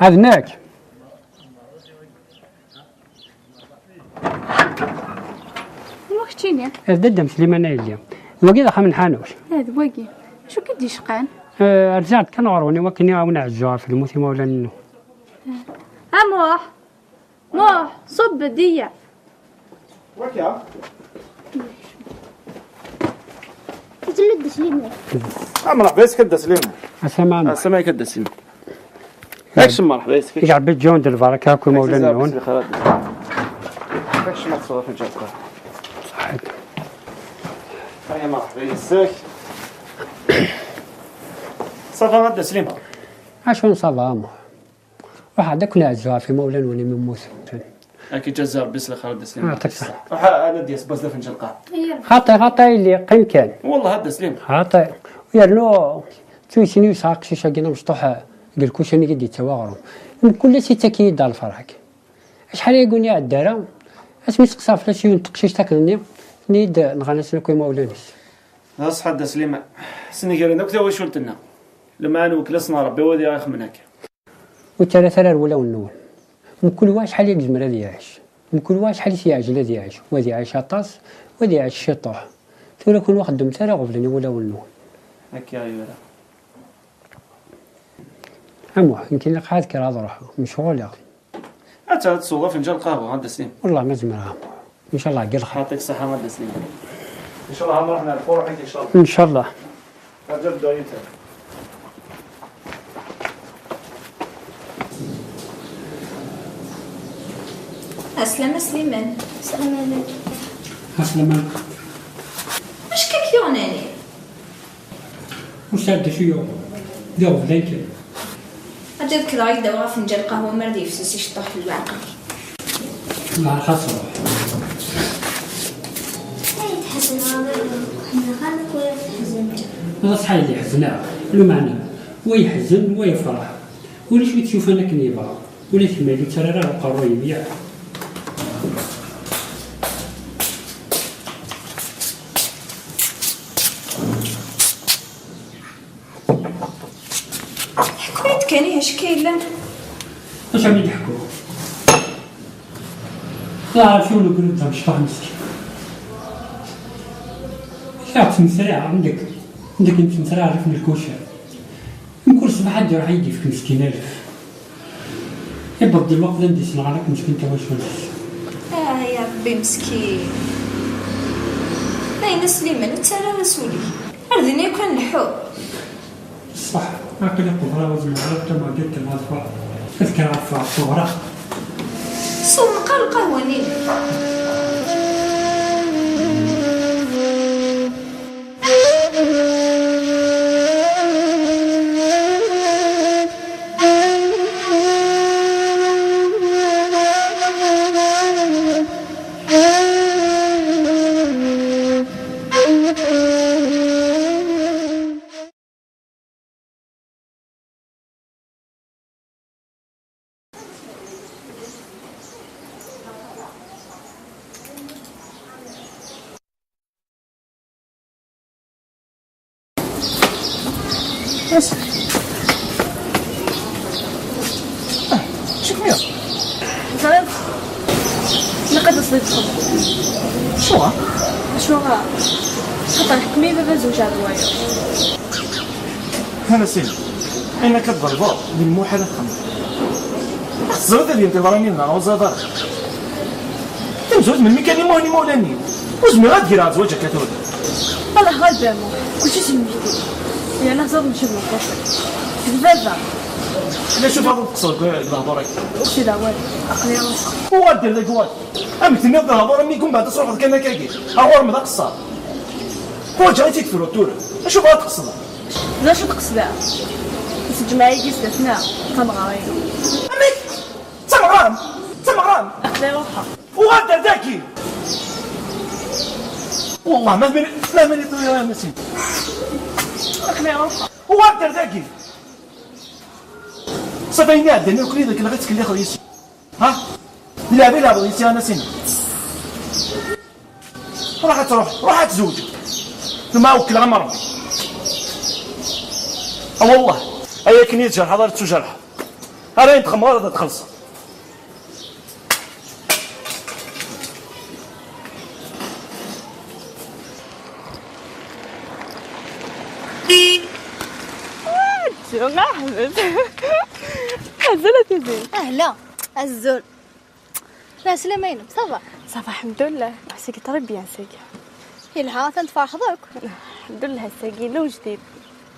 Ad nekk. Anwa keččini? D dadda-m Sliman ay lliɣ. Wagi d axxam n lḥanuc. Ah, d wagi. Acu k-id-icqan? Eh, rziɣ-d kan ɣer-wen i wakken i awen-ɛezzuɣ ɣef lmut imawlan-inu. A Muḥ! Muḥ! Ṣubb-d, iyya! Waka? Tella-d Sliman. Ah, mṛeḥba yes-k a dda Sliman. Asama. Asama, akka d asim. Akcem, merḥba yes-k. Iga Rebbi ǧǧiwen d lbaraka akk imawlan-nwen. Akcem ad teṣṣeḍ afenǧal n lqahwa. Ṣaḥit. Aya, merḥba yes-k. Ça va a Dda Slim? Acu n ça va, amuḥ? Ruḥ-d akk neɛzzu ɣef imawlan-nwen imi mmuten. Ad k-iǧazzi Rebbi s lxir a Dda Slim. Yeɛṭik ṣṣeḥḥa. Ruḥ ad d-yas Baz d afenǧal n lqahwa. Xaṭi, xaṭi a yelli, qqim kan. Wallah a Dda Slim. Xaṭi. U yernu ttuysen i yesɛa aqcic-agi amecṭuḥ deg lkuca-nni i d-yettawi aɣrum. Mkul ass yettak-iyi-d ar lferḥ-agi. Acḥal ayagi ur iɛedda ara, asmi steqsaɣ fell-as yiwen n teqcict akken-nni, tenna-yi-d nɣan-asen akk imawlan-is. D ṣṣeḥ a Dda Sliman, snegren akk tawacult-nneɣ. Lmeɛna wekkel-asen Rebbi, wid i ɣ-ixemmen akka. Ur ttarrat ara ar wulawen-nwen. Mkul wa acḥal i yezmer ad iɛic, mkul wa acḥal i t-yeɛjel ad iɛic, wa ad iɛic aṭas, wa ad iɛic ciṭuḥ. Tura kun ur xeddmet ara ɣeblen i wulawen-nwen. Akka i yura. Amuḥ, nekk ilaq ad kkreɣ ad ruḥeɣ, mecɣuleɣ. Ad terreḍ tesweḍ afenǧal n lqahwa a Dda Slim? Wellah ma zemreɣ a Muḥ. Ncallah ɛeggi lxir. Yeɛṭik ṣṣeḥḥa a Dda Slim. Ncallah ad nruḥ nar lfuruḥ-ik ncallah. Ncallah. Rǧu dduɛa-iten. Ɛeslama a Sliman. Ɛeslama. Ɛeslama. Acu akka k-yuɣen ɛni? Ur sɛiɣ d acu yuɣen. D iɣeblan kan. Ad d-kkreɣ ad k-d-awiɣ afenǧal n lqahwa mi ara d-yefses iceṭṭuḥ n leɛqel. Meɛna xas ruḥ. Ay tḥezneḍ a baba, neɣ amek ur teḥzineḍ? D aṣḥay d-iḥezneɣ, lmeɛna wa yeḥzen, wa yefreḥ. Ulac wi tt-yufan akken yebɣa. Ula d kemm ur ttara ara uqerruy-im, yak? Ḥku-yi-d kan, ih, acu akka yellan? Acu ara m-id-ḥkuɣ? Yeɛref yiwen ugrud d amecṭuḥ meskin. Kra ttmesraɛeɣ, ndek, ndek nettmesraɛ rrif n lkuca. Mkul ṣṣbeḥ ad d-iruḥ ad yi-d-yefk meskin alef. Iwweḍ-d lweqt d anda i s-neɣra akk meskin tawacult-is. Ah, ya Rebbi meskin. Dayen a Sliman, ur ttarra ara s ul-ik. Ar din yakk ad nleḥḥu. Ṣṣeḥ, aql-i qebreɣ ur zmireɣ ara ad ṭṭumeɣ di ṭṭem ad ffɣeɣ. Ad kkreɣ ad ffɣeɣ tura. Sewweq lqahwa-nni. Yes. Ah, شوف مين. زعما نقد أصلي تخبط. شو؟ شو؟ خاطر حكمي بابا زوج عدوايا. Hana Sima, ayen akka tḍelbeḍ, d lmuḥal ad txedmeḍ. Teẓriḍ ad yenti ḍran-nni neɣ ur teẓriḍ ara? Tamezwarut melmi kan i muhen imawlan-nni, ur zmireɣ ad greɣ zzwaǧ akka tura. Allah ɣaleb a Muḥ, kulci s lmektub. Yerna teẓriḍ mačči d lqaṣir. D baba. D acu tebɣiḍ ad teqṣreḍ deg lehdur-agi? Ur ssineɣ walu. Aql-i ruḥeɣ. Uɣal-d ar dagi uɣal. Amek tenniḍ lehdur-nni, mbeɛd ad truḥeḍ kan akkagi? Aɣurm d aqeṣṣer. Ḥwaǧeɣ i tt-id-tefruḍ tura. Acu tebɣiḍ ad tqeṣdeḍ? D acu d-qesdeɣ? Seg lǧemɛa-agi sdat-neɣ, d tameɣra-inu. Amek? D tameɣra-m? D tameɣra-m? Aql-i ruḥeɣ. Uɣal-d ar dagi! Wallah, ma tmini, ma tmini tura a Nassim. Aql-i ruḥeɣ. Uɣal-d ar dagi! Ṣafi ayen iɛeddan akk yid-k la ɣa tettkellixeḍ yis-i. Ha? D lɛib i lɛebḍ yis-i a Nassim. Ruḥ ad truḥ, ruḥ ad tzewǧeḍ. Tumma wekkleɣ am Rebbi. A wallah, ay akken i tjerḥeḍ ara tettujerḥeḍ. Ara ayen txemmeḍ ara d-txellṣeḍ. Azul a Tizin. Ahla, azul. Lɛeslama-inem, ça va? Ça va, الحمد لله. Ass-agi très bien, ass-agi. Yelha, atan tferḥeḍ akk. الحمد لله, ass-agi yella ujdid.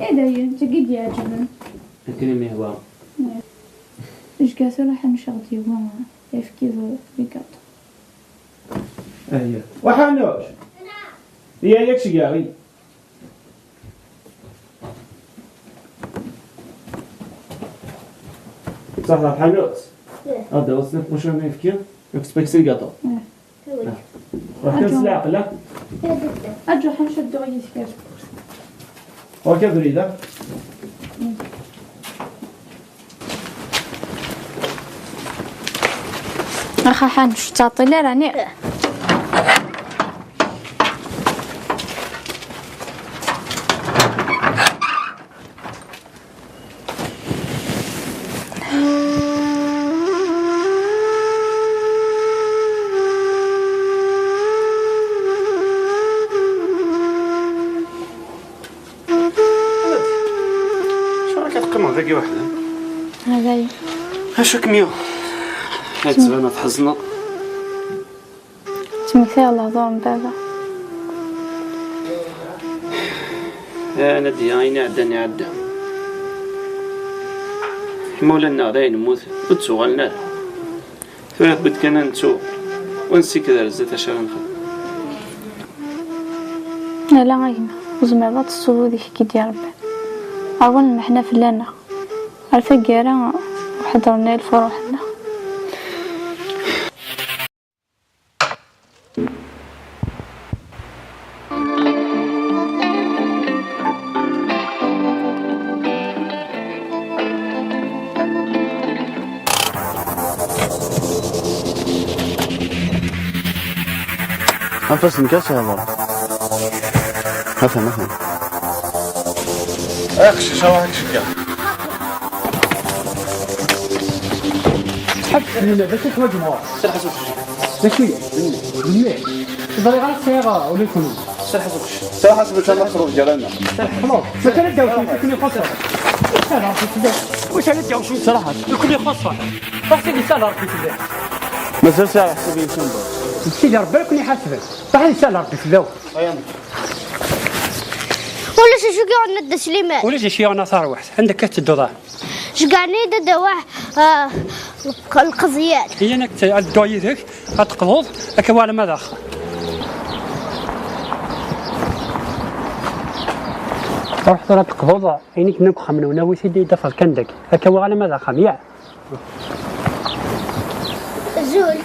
Eh, dayen, d tagi i d-iɛeǧben. Akken i m-yehwa. Ih. Jga tura ḥanceɣ-d yiwen, ayefki d, d igaṭu. Aya. Wa Ḥanuc! Iya, yak ceggaɣi. Ṣaḥ, Ḥanuc? Ih. Ad d-tawiḍ snat puccan n uyefki, akked spaghetti d gaṭu. Ih. Ruḥ kan s leɛqel, ah. Aǧu ḥaca dduɣ yid-k ar tewwurt. Ruḥ abrid, ah. Axa ḥanuc ur tettɛeṭṭil ara, niɣ? Acuɣer akka teqqimeḍ dagi weḥd-m? Hadayi. Acu kem-yuɣ? Tettbaneḍ tḥezneḍ. Ttmektayeɣ lehdur n baba. A Nadya, ayen iɛeddan iɛedda. Imawlan-nneɣ dayen mmuten, ur d-ttuɣalen ara. Tura tewwi-d kan ad nettu, ur nessikked ar zdat acu ara nexdem. Ala a gma, ur tezmireḍ ad tettuḍ wid i k-id-i Rebbi. Ṛwan lmeḥna fell-aneɣ. Ar taggara, ur ḥeddren ara lfuruḥ-nneɣ. Anef-asen kan s hḍeṛ. Atan, atan. Ay aqcic, aṛuḥ ad k-ceggɛeɣ. Ḥbes lila, d acu teḥwaǧem ɣur-s? Serreḥ-as uqcic. D acu-ya? Mmi. Ẓriɣ ara tesɛiḍ ula d kenwi. Serreḥ-as uqcic. Serreḥ-as bac ad nexruj gar-aneɣ. Xlaṣ, ma kan ad d-awsen, nekkni ixuṣṣen. Serreḥ-as uqcic. Wac ara d-awsen? Serreḥ-as. Nekkni ixuṣṣen. Ruḥ sidi sal Ṛebbi fell-ak. Mazal sɛiɣ leḥsab yid-sen. D Sidi Ṛebbi ara ken-iḥasben. Ruḥ ad isal Ṛebbi fell-awen. Ulac acu i yuɣen Dda Sliman. Ulac acu i yuɣen a tarwiḥt. Anda akka tettedduḍ a? Ceggɛen-iyi-d ad d-awiɣ, ah, lq-, lqeḍyan. Iyan ad dduɣ yid-k, ad teqḍuḍ, akka waɛlam ad axxam. Ruḥ tura ad teqḍuḍ ayen i k-nnan deg uxxam-nwen, awi-t-id, ad t-tafeḍ kan dagi. Akka waɛlam ad axxam, ya. Azul.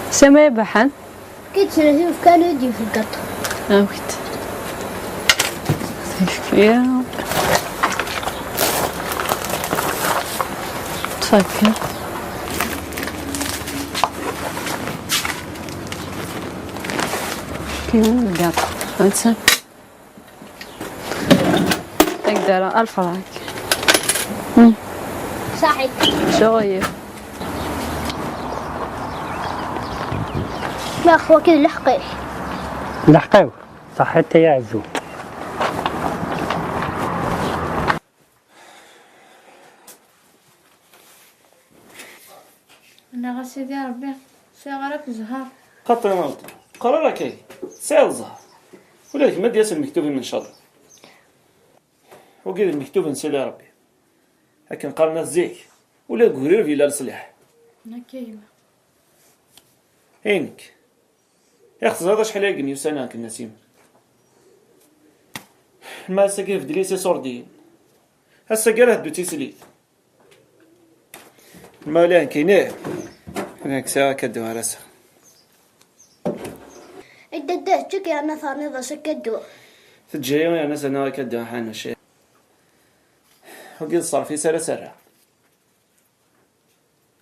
Sami Baḥan. Kečč d yufkan ur d-yufeg gaṭu. Awit. Tfakka. Tfakka. Kya gaṭu. Ansa. Aqdara alfrak. Saḥit. Suɣi. Ma xwa kid lḥqi. Lḥqi. Saḥit ya azul. Nniɣ a Sidi Ṛebbi, sɛiɣ ara k-zher. Xaṭi, qqar ara akka, tesɛiḍ zzher. Ula d kemm ad d-yas lmektub-im, ncallah. Wagi d lmektub n Sidi Ṛebbi. Akken qqaren at zik, Ula deg ugrib yella leṣlaḥ. Akka yemma. Ay nekk. Yak teẓriḍ acḥal ay yemyussan nekk d Nasima. Ma ass-agi beddel-iyi s iṣurdiyen. Ass-agi ara heddu d tislit. Ma ula nekkini, nekk sɛiɣ akaddu ar ass-a. Ay dadda, teččik yerna terniḍ-as akaddu. Teǧǧa-yi yerna s-rniɣ akaddu a Ḥanuc. Wagi d ṣṣerf-is ara s-rreɣ.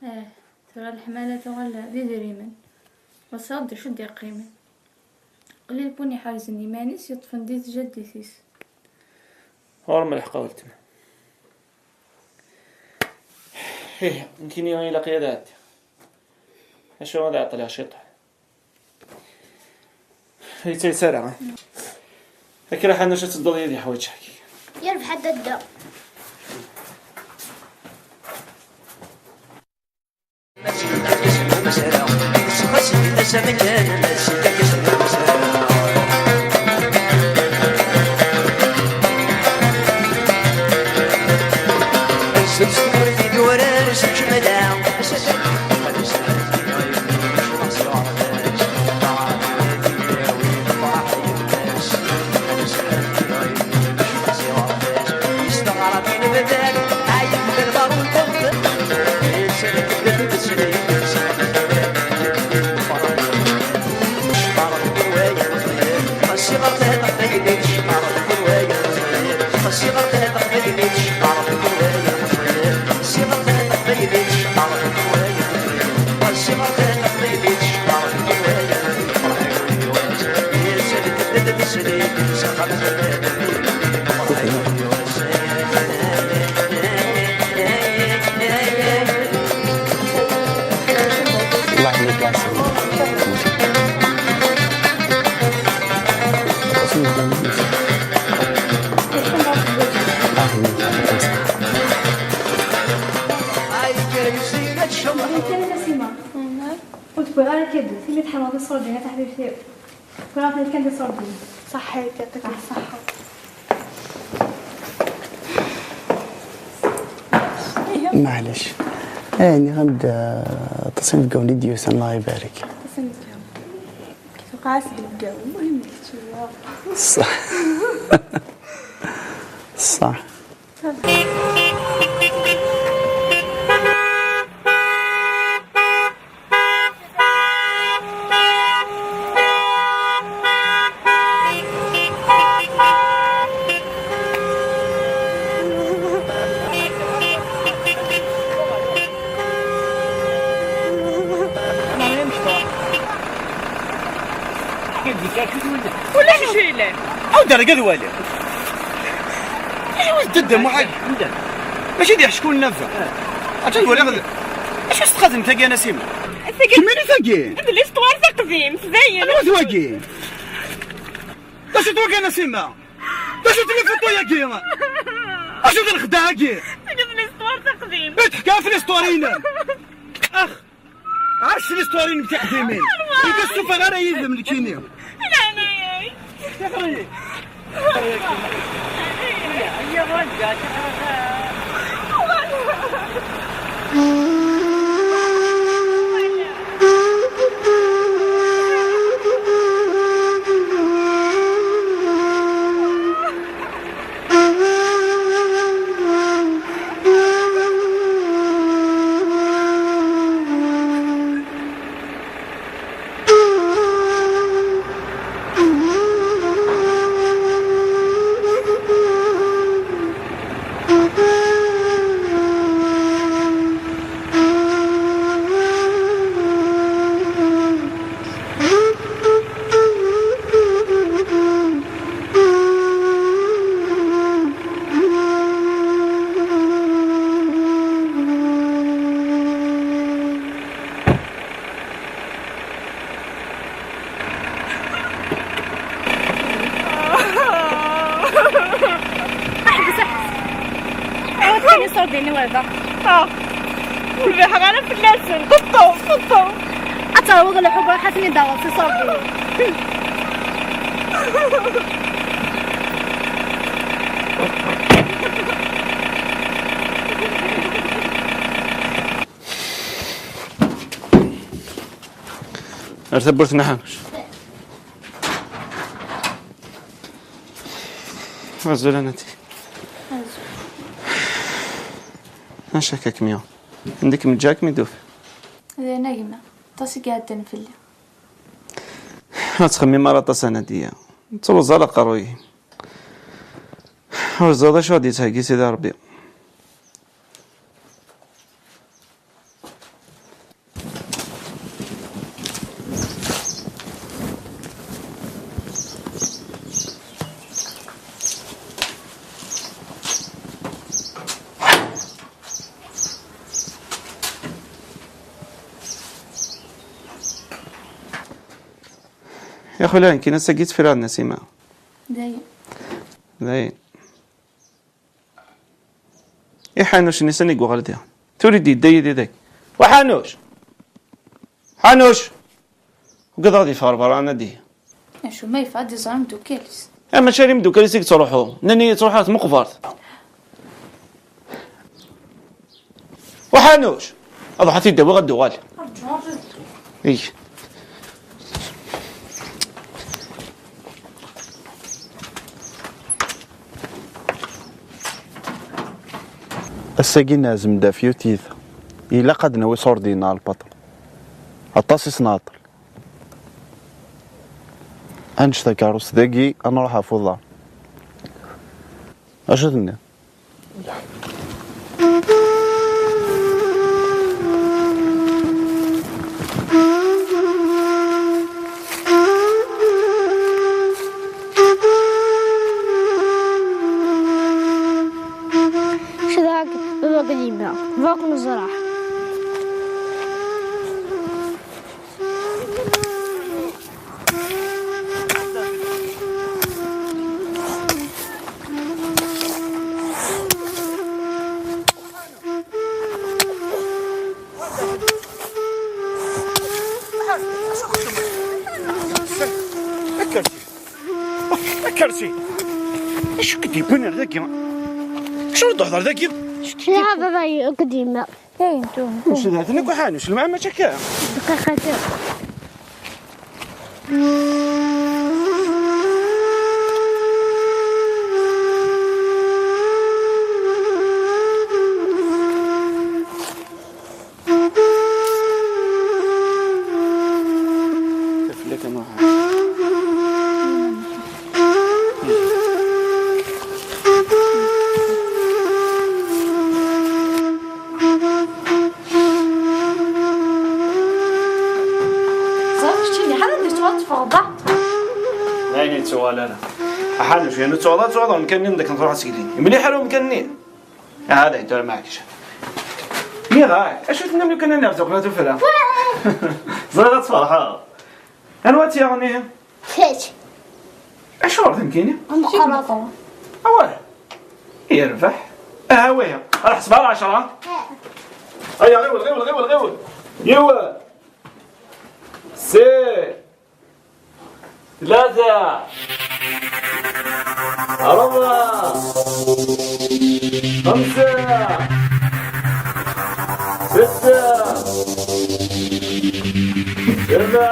Ah, tura leḥmala tuɣal d idrimen. Ur sɛiɣ d acu d-yeqqimen. Qlil win iḥerzen iman-is yeṭṭfen di tjaddit-is. Ɣur-m lḥeqq a weltma. Ih, nekkini ilaq-iyi ad ɛeddiɣ. Acu ad ɛeṭṭleɣ ciṭuḥ? Yettayes ara, eh? Akka Ḥanuc ad tedduḍ yid-i ḥwaǧeɣ-k. Yerbeḥ a dadda. الله يخليك يا عسل. Ur tebɣiḍ ara kaddu, tili tḥemmleḍ iṣurdiyen a taḥbibt-iw. Tura kan d iṣurdiyen. Ṣaḥḥit, yɛṭik ṣṣaḥḥa. Maɛlic. Eh, nniɣ-am-d, eh, aṭas inebgawen i d-yusan, Allah ibarek. Aṭas inebgawen. Tewqeɛ-as deg lbgaw, المهم kečč. Ṣṣeḥ. Ṣṣeḥ. Ulac acu yellan. Aw-d argaz wali. Acu d Dda Muḥ-agi? Mačči d iḥeckulen a baba. Atta waliɣ d-, acu s txademt tagi a Nasima? Tagi kemmini tagi. D l'histoire taqdimt, dayen. Anwa-t wagi? D acu-t wagi a Nasima? D acu-t la photo-yagi? Acu d lexdeɛ-agi? Tagi d l'histoire taqdimt. I teḥka ɣef l'histoire-inem? Ax. Ɛac l'histoire-inem tiqdimin. Ur d-as-tufiɣ ara yid-m nekkini. Leɛnaya-k. Ḥbes, ḥbes. Ɛawed kan iṣurdiyen-iw ar da. Ah. Ur rbiḥeɣ ara fell-asen. Ṭeṭṭu, ṭeṭṭu. Ad terwuḍ lḥubb, ruḥ ad ten-id-taɣeḍ s iṣurdiyen. Ar tawwurt n Ḥanuc. Azul a Nati. Acu akka kem-yuɣ? Anda kem-ǧǧiɣ kem-id-ufiɣ. D ayen a gma, aṭas i iɛeddan fell-i. Ur ttxemmim ara aṭas a Nadiya. Ttruẓ ara aqerruy-im. Ur ẓriɣ d acu ad d-yettheggi Sidi Ṛebbi. Ya xula, nekkini ass-agi ttefraɣ Nasima. Dayen. Dayen. I Ḥanuc-nni sani i yuɣal diɣ? Tura i d-yedda yid-i dagi. Wa Ḥanuc! Ḥanuc! Ugadeɣ ad yeffeɣ ɣer berra, a Nadiya. Acu ma yeffeɣ ad iẓer imeddukal-is? Eh, mačči ar imeddukal-is i yettruḥu. Nnan-iyi yettruḥu ɣer tmeqbert. Wa Ḥanuc! Ad ruḥ ad t-id-awiɣ ad d-uɣal. Rǧu, rǧu. Eg. Ass-agi neɛzem-d ɣef yiwet yita. Ilaq ad nawi ṣurdi-nneɣ ɣer lpatru. Aṭas i s-nɛeṭṭel. Ad neǧǧ takeṛṛust dagi, ad nruḥ ɣef uḍar. Acu tenniḍ? Cedhaɣ baba akked yemma, bɣiɣ ad ken-ẓreɣ. Akersi. Akersi. Acu k-d-yewwin ar dagi? Acu d-hḍer dagi? Cedhaɣ baba akked yemma. Ayen tura? Mecdat-nni akk ḥanuc, lmeɛna mačči akka. Dqiqa kan. Taflak a Muḥend. Ẓriɣ keččini ḥala d-yettwaṭṭfeḍ, ah. D ayen yettuɣal ara. Aḥanuc, yernu tuɣal, tuɣal umkan-nni n dakken truḥ ad tegli. Mliḥ ara umkan-nni. Ah, d ay tura maɛkic. Nniɣ-ak, acu tennam lukan ad nerzu ɣer tuffra? Ẓriɣ ad tferḥeḍ. Anwa tt-yaɣen ihi? Kečč. Acuɣer d nekkini? Amqerraṭ. Awah. Yerbeḥ. Aha wihi. Ar ḥesbeɣ ɛecṛa. Aya, ɣiwel, ɣiwel, ɣiwel, ɣiwel. Yiwen. Sin. Tlata. Ṛebɛa. Xemsa. Setta. Sebɛa.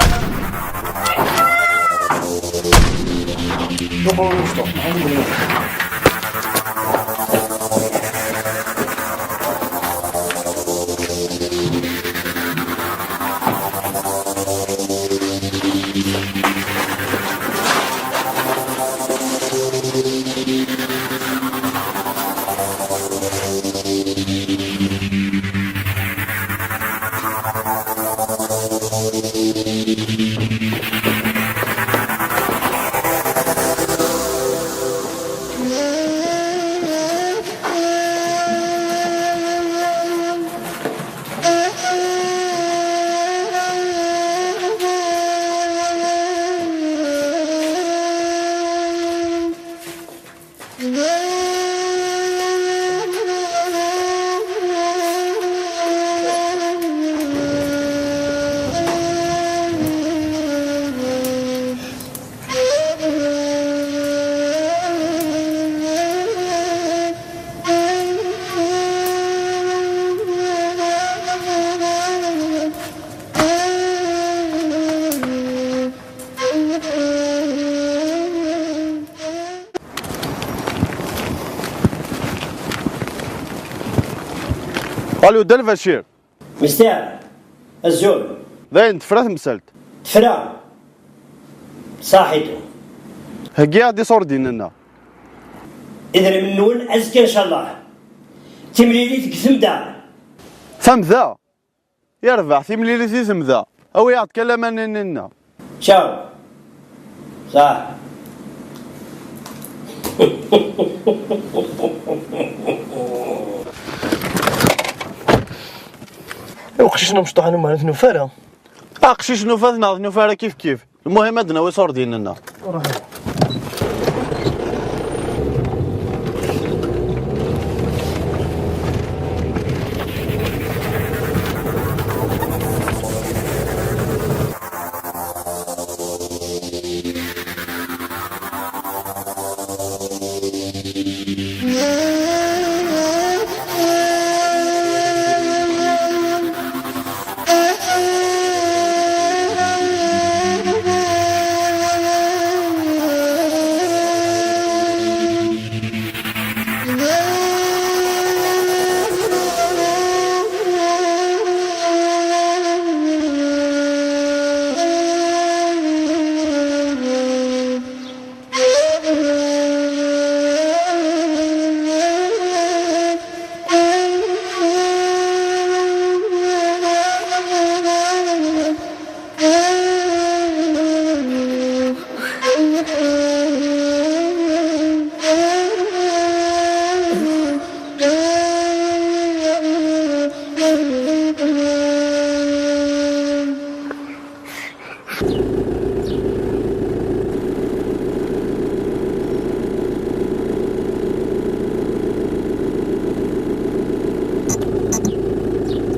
Alo, Dda Lbacir. Mister, azul. Dayen, tefra temsalt. Tefra. Saḥitu. Heggi-aɣ-d iṣurdiyen-nneɣ. Idrimen-nwen azekka, ncallah. Timlilit deg temda. Tamda? Yerbeḥ, timlilit i temda. Awi-aɣ-d kan laman-nni-nneɣ. Ciao. Ṣaḥ. Uqcic n umecṭuḥ n umar, ur t-nufi ara. Aqcic nufa-t neɣ ur t-nufi ara, kif kif. Lmuhim ad d-nawi iṣurdiyen-nneɣ.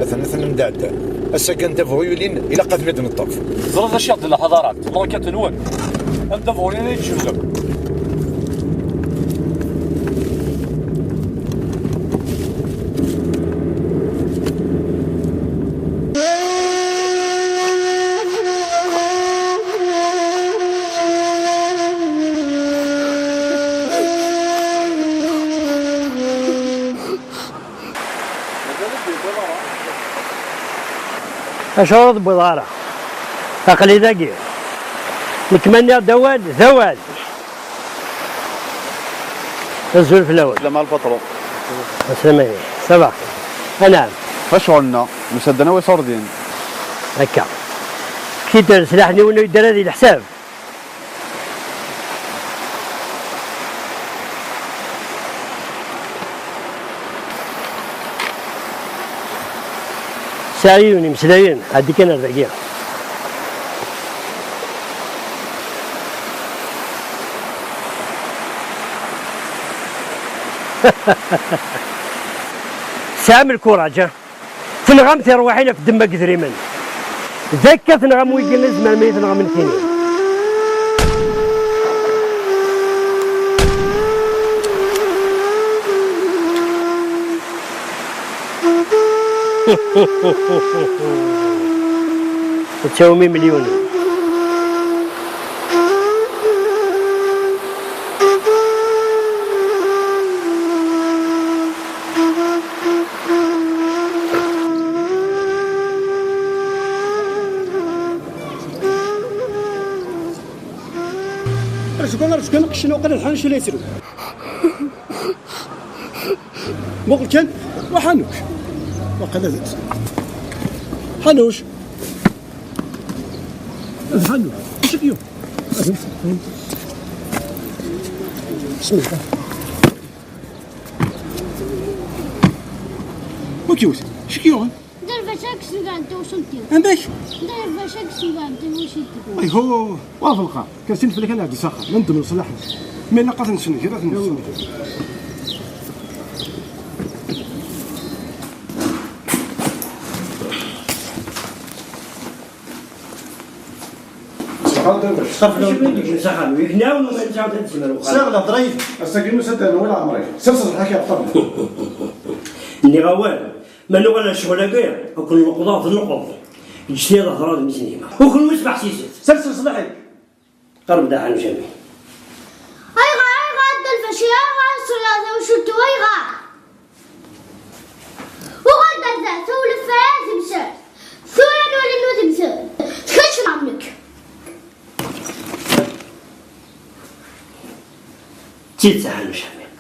Atan, atan mdadda. Ass-agi anda bɣu yulin, ilaq ad ten-id-neṭṭef. Teẓriḍ acu i ɣ-d lḥadarat, l'enquête-nwen. Anda bɣu yulin i d-tcudem. Acu ur tewwiḍ ara? Aql-i dagi. Nekk ma nniɣ-d awal, d awal. Azul fell-awen. Slam al patron. Aslama-yi. Ça va. Anɛam. Facɣel-nneɣ, nusa-d ad nawi iṣurdiyen. Akka. Kiter sslaḥ-nni ur yeddi ara di leḥsab. Sɛiɣ yiwen imeslayen, ɛeddi kan ar dagi. Tesɛam lkuraǧ, ah? Tenɣam tirwiḥin ɣef ddemma n yedrimen. D akka tenɣam wigi i tzemrem ad iyi-tenɣem nekkini. Ad tawim imelyunen. Rǧu kan, rǧu kan, aqcic-nni waqila d Ḥanuc i la yettru. Muqel kan, wa Ḥanuc. Waqila d Ḥanuc. D Ḥanuc. Acu k-yuɣ? Bismillah. Wa k-yewwet? Acu k-yuɣen? Dda Lbacir ad k-snegɛen tawacult-iw. Amek? Dda Lbacir ad k-snegɛen tawacult-iw. Ayhuh, wa ɣef lqaɛ. Kan sin fell-ak ad nɛeddi s axxam, ad neddem leṣlaḥ-nsen. Ma ilaq ad ten-nessenger, ad ten-nessenger. Sɛiɣ lehḍra yid-m. Ass-agi nusa-d ar Newwal Ɛemri. Sers zzḥel-ik ɣef ṭṭabla. Nniɣ awal, ma nuɣal ar ccɣel-agi, ad ken-nleqḍeɣ d nnqeḍ. Ǧǧet-iyi ad hedreɣ d mmi-s n gma. U kenwi sbeḥsiset. Sers leṣlaḥ-ik. Qerreb-d a Ḥanuc a mmi. Ayɣer, ayɣer a Dda Lbacir, ayɣer ad tesriɣ tawacult-iw, ayɣer? Uɣal-d ar Tawlef ara temser. Tura nuli nu temser. Tkečč neɣ nekk? D tidet a Ḥanuc Ḥamid.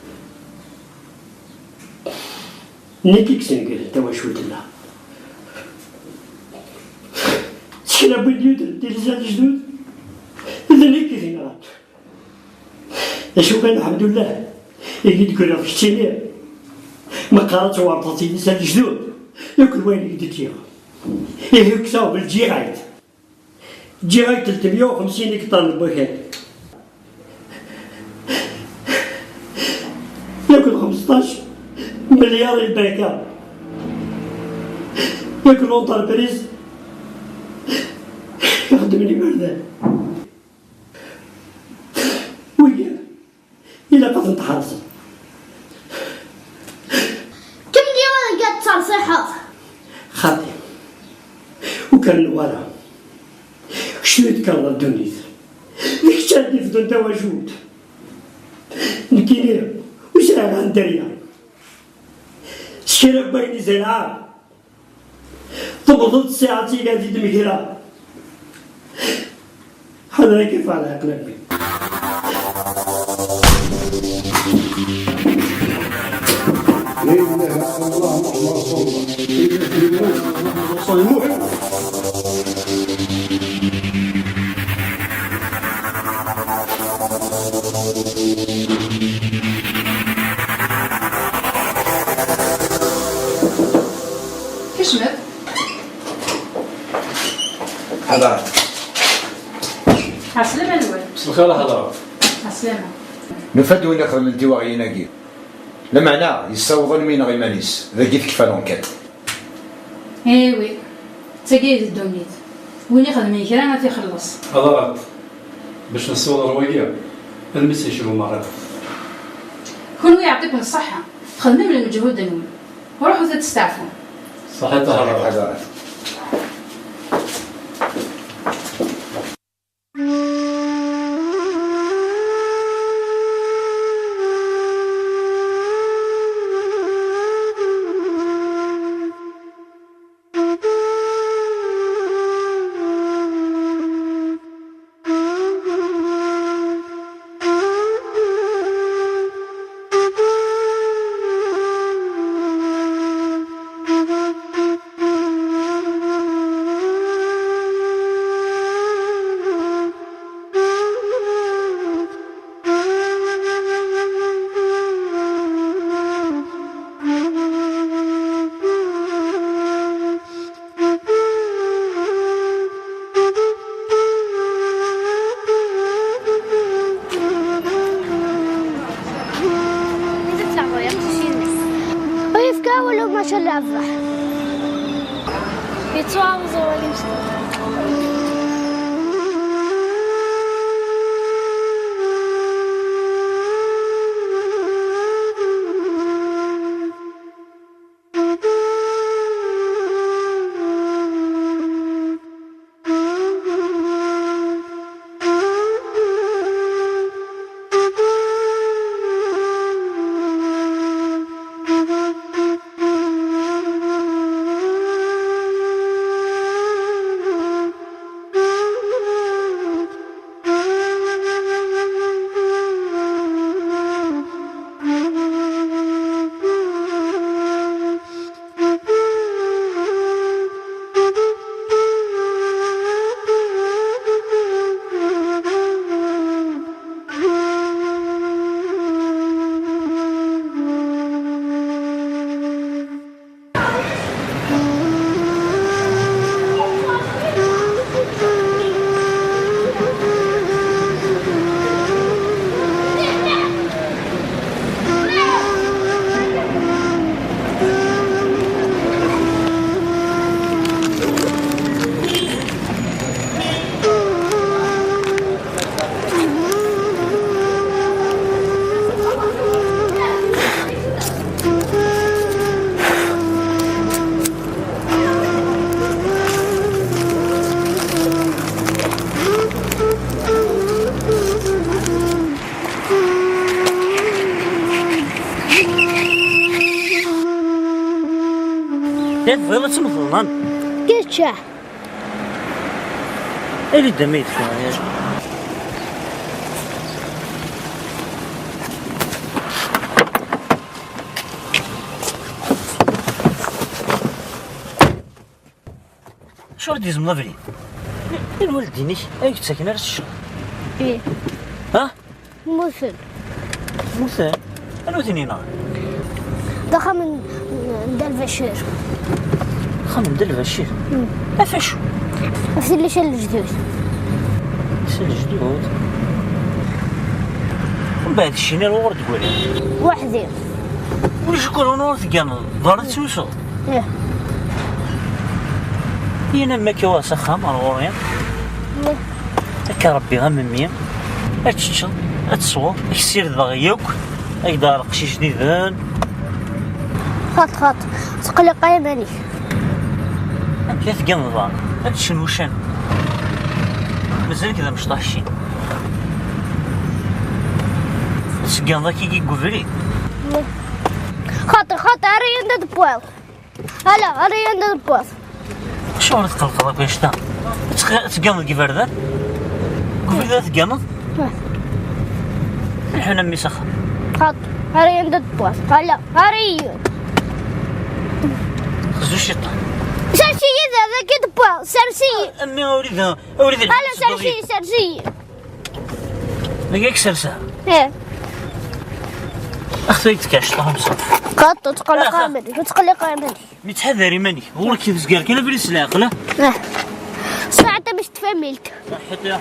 Nekk i yesnegren tawacult-nneɣ. S kra n win yudren tilisa n lejdud, d nekk i t-yenɣan. D acu kan, lḥemdullah, i yi-d-tegriḍ keččini. Ma qqar ad twerḍeḍ tilisa n lejdud, yakk d wayen i k-d-ǧǧiɣ. Ihi kkseɣ belǧiɣ-ak-d. Ǧǧiɣ-ak-d telt meyya u xemsin ikṭan n wakal. Yakk d xmesṭac melyar i lbanka. Yakk d l'entreprise ixeddmen iberdan. Wigi ilaq ad ten-tḥerzeḍ. Kemmel i wanga tettṣerṣiḥeḍ. Xaṭi, ur k-rennuɣ ara. Kečč i d-tekkreḍ ɣer ddunit. D kečč ara d-ifdun tawacult. Nekkini ur sɛiɣ ara dderya. S kra n wayen i zerɛeɣ, tewweḍ-d ssaɛa-tt iga di d-megraɣ. Ḥader ad k-iffeɣ leɛqel a mmi. لا إله إلا الله محمد رسول الله. المهم، Kecmet. Ḥader. Ɛeslama-nwen. Mselxir a Ḥader. Ɛeslama. Nufa-d win ixedmen tiwaɣyin-agi. Lameɛna yessaweḍ almi ineɣ iman-is, dagi tekfa l'enquête. Eh oui, d tagi i d ddunit. Win ixedmen kra ad t-ixelleṣ. Ḥader, bac nessiweḍ ɣer wagi, almi s-yecbu merra. Kunwi yeɛṭikum ṣṣeḥḥa, txedmem lmeǧhud-nwen. Ruḥut ad testeɛfum. Ṣaḥit a Ḥader. Ur yefka awal, maca leɛbeḥ. Yettwaɛreḍ wawal-im. Tebɣiḍ ad temmteḍ, neɣ? Kečč. Awi-d amayt kan. Acuɣer i d-gezmeḍ abrid? I lwaldin-ik, ay yettaken ara s ccɣel? Ih. Ha? Mmuten. Mmuten? Anwa i ten-yenɣan? D axxam n, n Dda Lbacir. Axxam n Dda Lbacir? Mm. Ɣef acu? Ɣef tilisa n lejdud. Tilisa n lejdud? Mbeɛd ccina ur d-gwari? Weḥd-i. Ulac akk ur tegganeḍ, berra tettlusuḍ? Ih. Yenna-m akka wa s axxam ar ɣur-i. Ih. Akka Rebbi a memmi, ad teččeḍ, ad tesweḍ, ad k-ssirdeɣ yakk, ad k-d-aɣeɣ leqcic d iben. Xaṭ, xaṭ, ttqelliq iman-ik. Amek i tegganeḍ daɣen? Ad teččen wuccanen. Mazal-ik d amecṭuḥ ccin. Ad tegganeḍ akka deg ubrid? Xaṭi, xaṭi, ara yanda tewwiḍ. Ala, ara yanda tewwiḍ. Acuɣer i tqellqeḍ akk annect-a? Ad tq-, ad tegganeḍ deg iberdan? Deg ubrid ara tegganeḍ? Ih. Lḥun a mmi s axxam. Xaṭi, ara yanda tewwiḍ. Ala, ara yanda. Xzu ciṭṭan. Sers-iyi da, dagi tewwiḍ, sers-iyi. A mmi, a wlidi, a wlidi. Ala, sers-iyi, sers-iyi. Dagi i k-serseɣ? Ih. Axt ay d-tkac, ṭaḥ amsa. Xaṭi, ur ttqelliq ara iman-ik, ur ttqelliq ara iman-ik. Mi ttḥadar iman-ik, ɣur-k tezger kan abrid s leɛqel, ah? Ah. Ṣṣeḥḥa bac tfamilt. Ṣṣeḥḥa ya.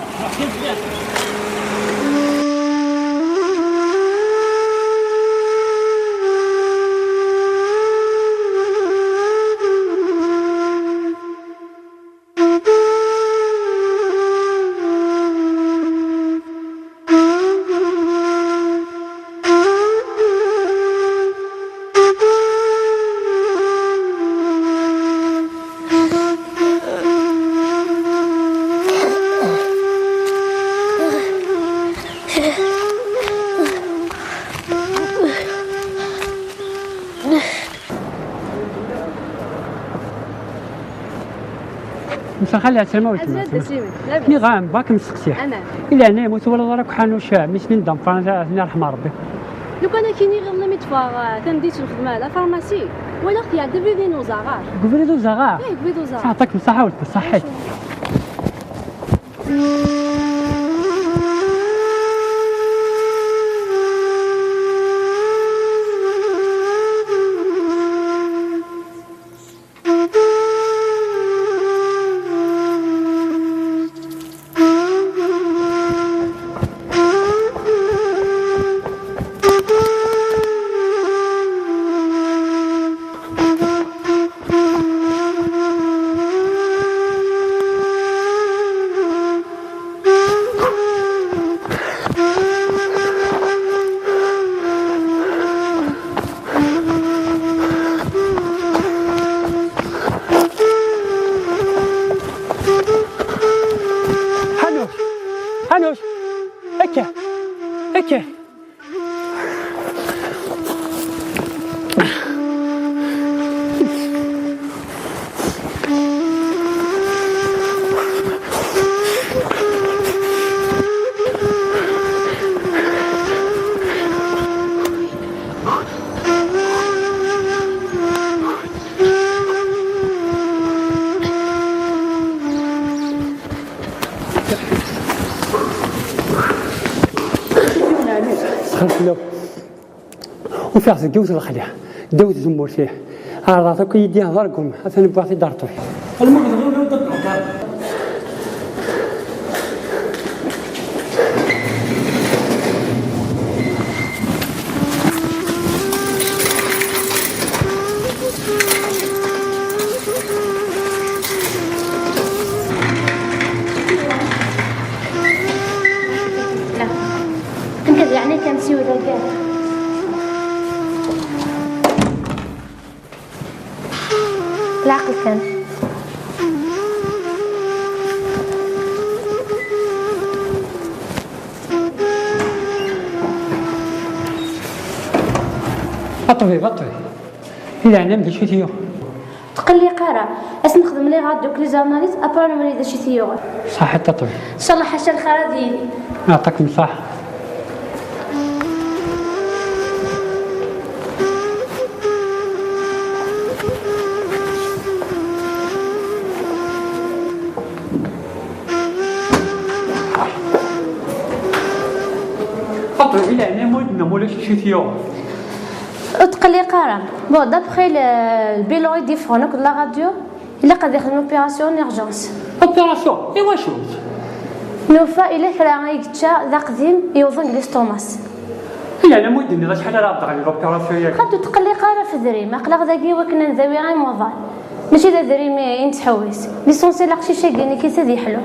Msa xali, ɛeslama weltma. Azul, Taslimin. Labas. Nniɣ-am, bɣa kem-sseqsiɣ. Aman. I leɛnaya-m, ur twalaḍ ara akk ḥanuc, eh, mi s-nin d ameqqran, ad ten-irḥem Rebbi? Lukan ad k-iniɣ, iḍelli mi d-ffɣeɣ, eh, tameddit n lxedma, la pharmacie, walaɣ-t iɛedda deg ubrid n uzaɣar. Deg ubrid n uzaɣar? Ih, deg ubrid n uzaɣar. Teɛṭik-d ṣṣeḥḥa weltma, ṣaḥḥit. Ḥanuc! Ḥanuc! Akka! Akka! Sxel fell-aw. Ufiɣ-t deg yiwet lexla, ddaw tzemmurt-ih. Ɛerḍeɣ-t akk i yi-d-ihḍer deg wemma, atan wwiɣ-t-id ar ṭṭbib. Alma dɣa ur d-ṭṭbib. Anta d yeɛni kan siwel akka. Leɛqel kan. A ṭṭbib, a ṭṭbib. I leɛnam d acu i t-yuɣen? Tqelliq ara. Ad s-nexdem les radios d les analyses, après ad nwali d acu i t-yuɣen. Ṣaḥit a ṭṭbib. Ncallah ḥaca lxir ad yili. Yeɛṭikum ṣṣaḥa. A ṭṭbib, i leɛnaya-m, ur d-tennam ulac acu i t-yuɣen? Ur tqelliq ara. Bon, d'après le, le bilan i d-yeffɣen akked la radio, ilaq ad yexdem opération en urgence. Opération? I wacu? Nufa ila kra i yečča d aqdim yewḍen deg l'estomac. I leɛnaya-m, ur d-tenniḍ acḥal ara d-teɣli l'opération-agi? Xaṭi, ur tqelliq ara ɣef adrim. Aql-aɣ dagi wakken ad ndawi imuḍan. Mačči d adrim i, i nettḥewwis. L'essentiel aqcic-agi nekk-it ad yeḥlu.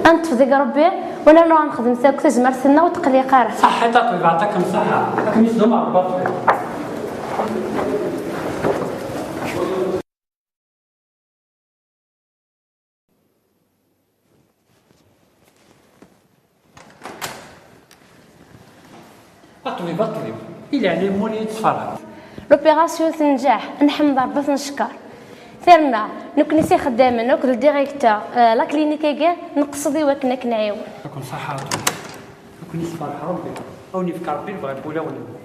Ad neṭṭef deg Rebbi, wala nruḥ nexdem akk tazmert-nneɣ, ur tqelliq ara. Ṣaḥḥit a ṭṭbib, yeɛṭikum ṣṣaḥa. Ad kem-yesdum Rebbi a ṭṭbib. A ṭṭbib, a ṭṭbib, i leɛnaya-m ur iyi-d-tferḥeḍ. L'opération tenǧeḥ, nḥemmed Rebbi ad t-neckeṛ. Terna, nekkni s ixeddamen akked le directeur, euh, la clinique-agi, neqsed i wakken ad k-nɛiwen. Ad ken-ṣaḥa a ṭṭbib. Ad ken-isferḥ Rebbi. A wen-yefk Rebbi lebɣi n wulawen-nwen.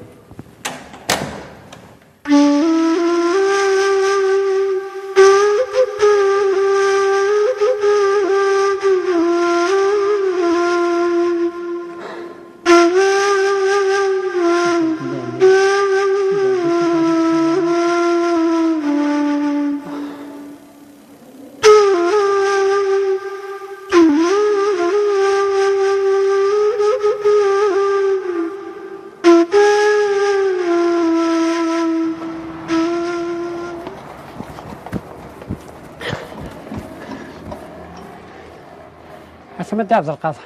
Asma d Ɛebdelqader.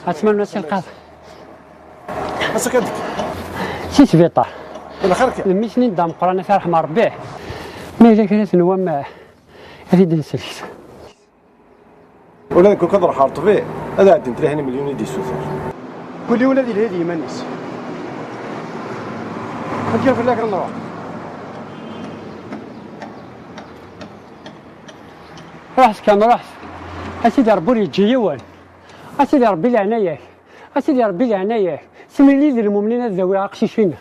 Asma n Nasi Lqader. Ass-a kan deg Si sbiṭar. Wala xir kan. Mmi-s-nni n Dda Meqqran, ad t-yerḥem Rebbi. Ma yella kra tenwam, eh, ad t-id-nselket. Ula deg wakk ad ruḥeɣ ɣer ṭṭbib, ad ɛeddin tlata n milyun i d-yessuter. Kul yiwen ad yelhi d yiman-is. Ad d-yaf fell-ak ad nruḥ. Ruḥet kan, ruḥet. A Sidi Ṛebbi ur yeǧǧi yiwen. A Sidi Ṛebbi leɛnaya-k. A Sidi Ṛebbi leɛnaya-k. Semlili-d lmumnin ad d-awiɣ aqcic-inna.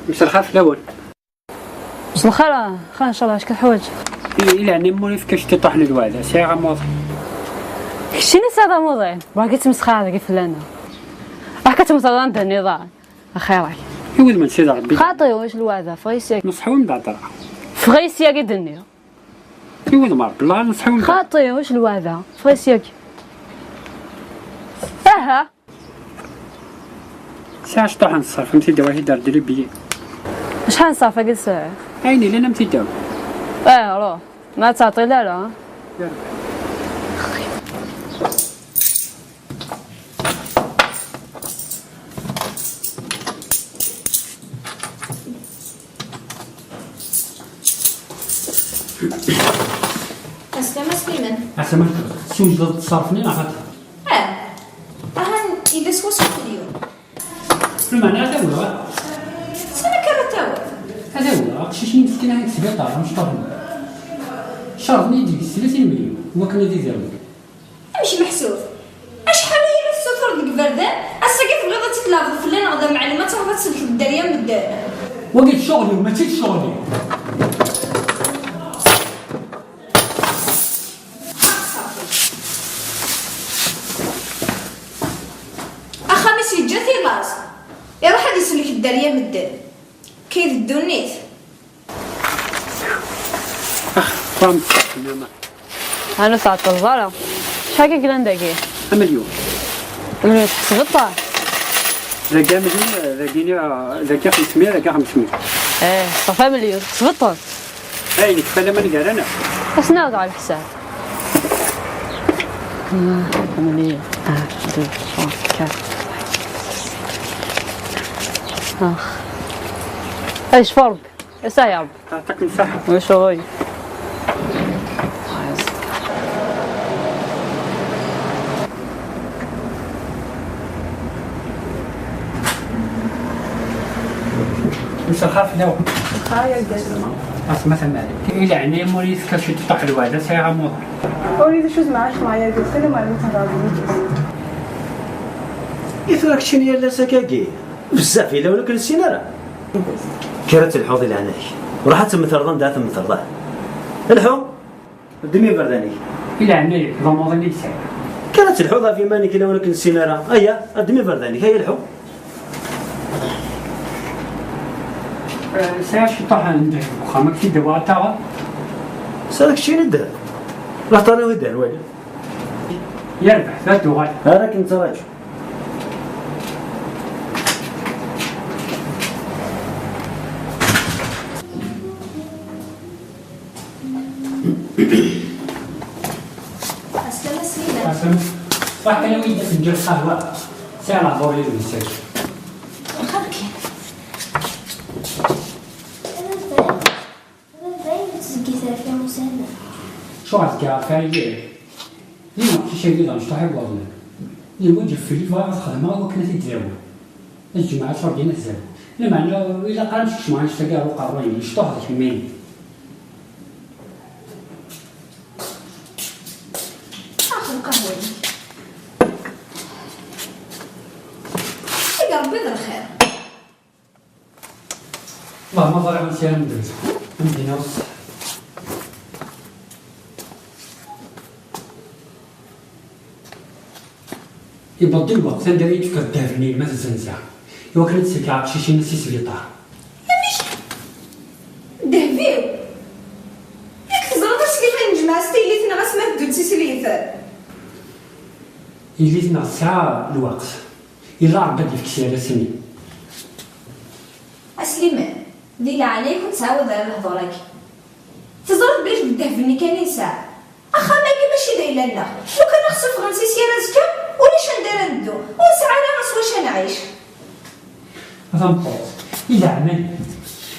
Mselxir fell-awen. Mselxir, xir ncallah, acu teḥwaǧ? I, i leɛnaya-m ur ifka ctiṭuḥ n lweɛda, sɛiɣ amuḍin. Keččini tesɛiḍ amuḍin, berka ttmesxir deg fell-aneɣ. Ruḥ ad temmteḍ anda nniḍen, axir-ak. I wudem n Sidi Ṛebbi. Xaṭi, ulac lweɛda, ffeɣ-iyi syagi. Neṣḥu-m d hḍra. Ffeɣ-iyi syagi d-nniɣ. I wudem Ṛebbi, Allah neṣḥu-m d hḍra. Xaṭi, ulac lweɛda, ffeɣ-iyi syagi. Aha! Sɛiɣ cṭuḥ n ṣṣerf, am tidawit i d-ar diri biyi. Acḥal n ṣṣerf agi tesɛiḍ? Ayen yellan am tidaw. Eh, ruḥ. Ma ur ttɛeṭṭil ara. Aslama Sliman. Aslama, siwjdeḍ ṣṣerf-nni neɣ xaṭi? Ah, ahan yella swaswa milyun. Lmeɛna ad awiɣ. Sani akka ara tawiḍ? Ad awiɣ, aqcic-nni meskin ahat deg sbiṭar, amecṭuḥ-nni. Cerḍen-iyi-d deg-s tlata n milyun, wakken ad idawi. Amek meḥsub? Acḥal aya i la tessutureḍ deg iberdan, ass-agi tebɣiḍ ad tt-id-tleɛbeḍ fell-aneɣ d amɛellem, ad truḥeḍ ad tsellkeḍ dderya n medden. Wagi d ccɣel-iw, mačči d ccɣel-iw. Axxam-is yeǧǧa-t i laẓ, iruḥ ad isellek dderya n medden. Kay d ddunit. Ax, ṭam. Anu tɛeṭṭleḍ ara. Acḥal i yellan dagi? Amelyun. Amelyun tḥesbeḍ-t? Dagi amelyun, dagi, dagi xemsemya, dagi xemsemya. Eh, ṣafi amelyun, tḥesbeḍ-t? Ayen ikfa laman gar-aneɣ. Ad s-naweḍ ɣer leḥsab. Ah, amelyun. Ah, deux, trois, quatre. Ah. Ay, cfu Rebbi. Asa ya Rebbi. Yeɛṭikum ṣṣeḥḥa. Ulac ɣur-i. Ḥaza. Xaf law. Xaf ya gaz. Asma tamali. I leɛnaya-m ur yi-tefka ciṭuṭ n lweɛda, sɛiɣ amuḍan. Ur yid acu zemreɣ ad xedmeɣ ya gaz, tani mara mi thedreḍ d yid-s. I tura keččini yal ass akkagi? Bezzaf yella ur k-nessin ara. Kker ad telḥuḍ i leɛnaya-k. Ruḥ ad temmteḍ anda ad temmteḍ, ah. Lḥu! Ddem iberdan-ik. I leɛnaya-k, d amuḍin i yesɛiḍ. Kker ad telḥuḍ ɣef yiman-ik, ila ur k-nessin ara. Aya, ddem iberdan-ik, aya lḥu. Eh, sɛiɣ ciṭuḥ n ddheb deg uxxam, ad k-t-id-awiɣ ad taɣeḍ? Sɛiɣ keččini ddheb? Laxtar-iw i ddheb wali. Yerbeḥ, ad d-uɣal. Ara k-nettraǧu. Aslama Slima. Aslama. Ruḥ kan awi-d afenǧal n lqahwa. Sɛiɣ lehdur i lmessaj. Lxir kan. Baba, baba, ur ttzeggit ara ɣef Musa. Acuɣer zgiɣ ɣef Ɛli? Yiwen uqcic-agi d amecṭuḥ i iwḍen. Lwaǧeb fell-i bɣiɣ ad xedmeɣ i wakken ad t-id-dawiɣ. Ad jemɛeɣ iṣurdiyen ad t-dawiɣ. Lameɛna ilaq ara nsekcem annect-agi ɣer uqerruy-nni, mecṭuḥ deg mmi-nni. Ax lqahwa-nni. Ay Ṛebbi d lxir. Wah, ma ẓriɣ ansi ara nebdu. Ad m-d-iniɣ s-, Iwweḍ-d lweqt anda ara yi-d-tefkeḍ ddheb-nni-inem a t-zzenzeɣ, iwakken ad d-sellkeɣ aqcic-inem si sbiṭar. Amek? Ddheb-iw? Yak teẓriḍ a Sliman, nejmeɛ s taylit-nneɣ asmi ara teddu d tislit. Yelli-tneɣ tesɛa lweqt. Yella Ṛebbi ad d-yefk s yal ass-nni. A Sliman, di leɛnaya-k ur ttɛawad ara lehdur-agi. Teẓriḍ belli d ddheb-nni kan i nesɛa. Axxam-agi mačči d ayla-nneɣ. Lukan ad ɣ-ssufɣen si sya ar azekka, ulac anda ara neddu. Ur nesɛi ara s wacu ad nɛic. A tameṭṭut, i leɛnaya-k,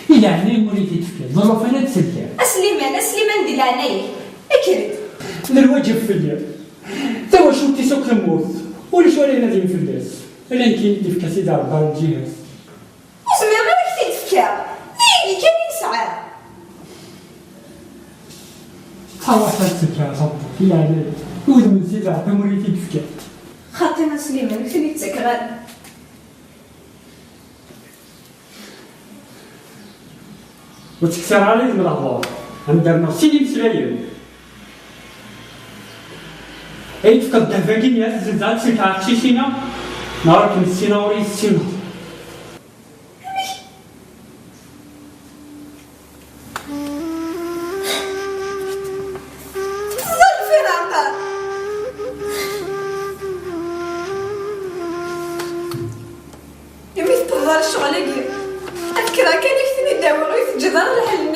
i leɛnaya-m ur iyi-t-id-tefkiḍ, ḍruf ara d-selkeɣ. A Sliman, a Sliman, di leɛnaya-k, kker-d. D lwaǧeb fell-i. Tawacult-is akk temmut. Ulac wara yenadin fell-as. Ala nekkini i d-ifka Sidi Ṛebbi lǧiha-s. Ur zmireɣ ara ad k-t-id-fkeɣ. D ayagi kan i nesɛa. Ṛwaḥ ad tefkeḍ a tameṭṭut, i leɛnaya-k. Udem n Sidi Ṛebbi ur iyi-t-id-tefkiḍ. Xaṭi a Sliman, ur k-ten-id-ttakeɣ ara. Ur ttekkseɣ ara yid-m lehḍur, ad m-d-rnuɣ sin imeslayen. Ad yi-d-tefkeḍ ddheb-agi-nni ad t-zzenzeɣ ad t-sellkeɣ aqcic-ina, neɣ ur kem-ssineɣ ur iyi-tessineḍ. Amek? Teẓẓa lfiraq. Imi tewweḍ ɣer ccɣel-agi, ad kkreɣ kan ad k-ten-id-awiɣ, ur yi-teǧǧiḍ ara lḥel.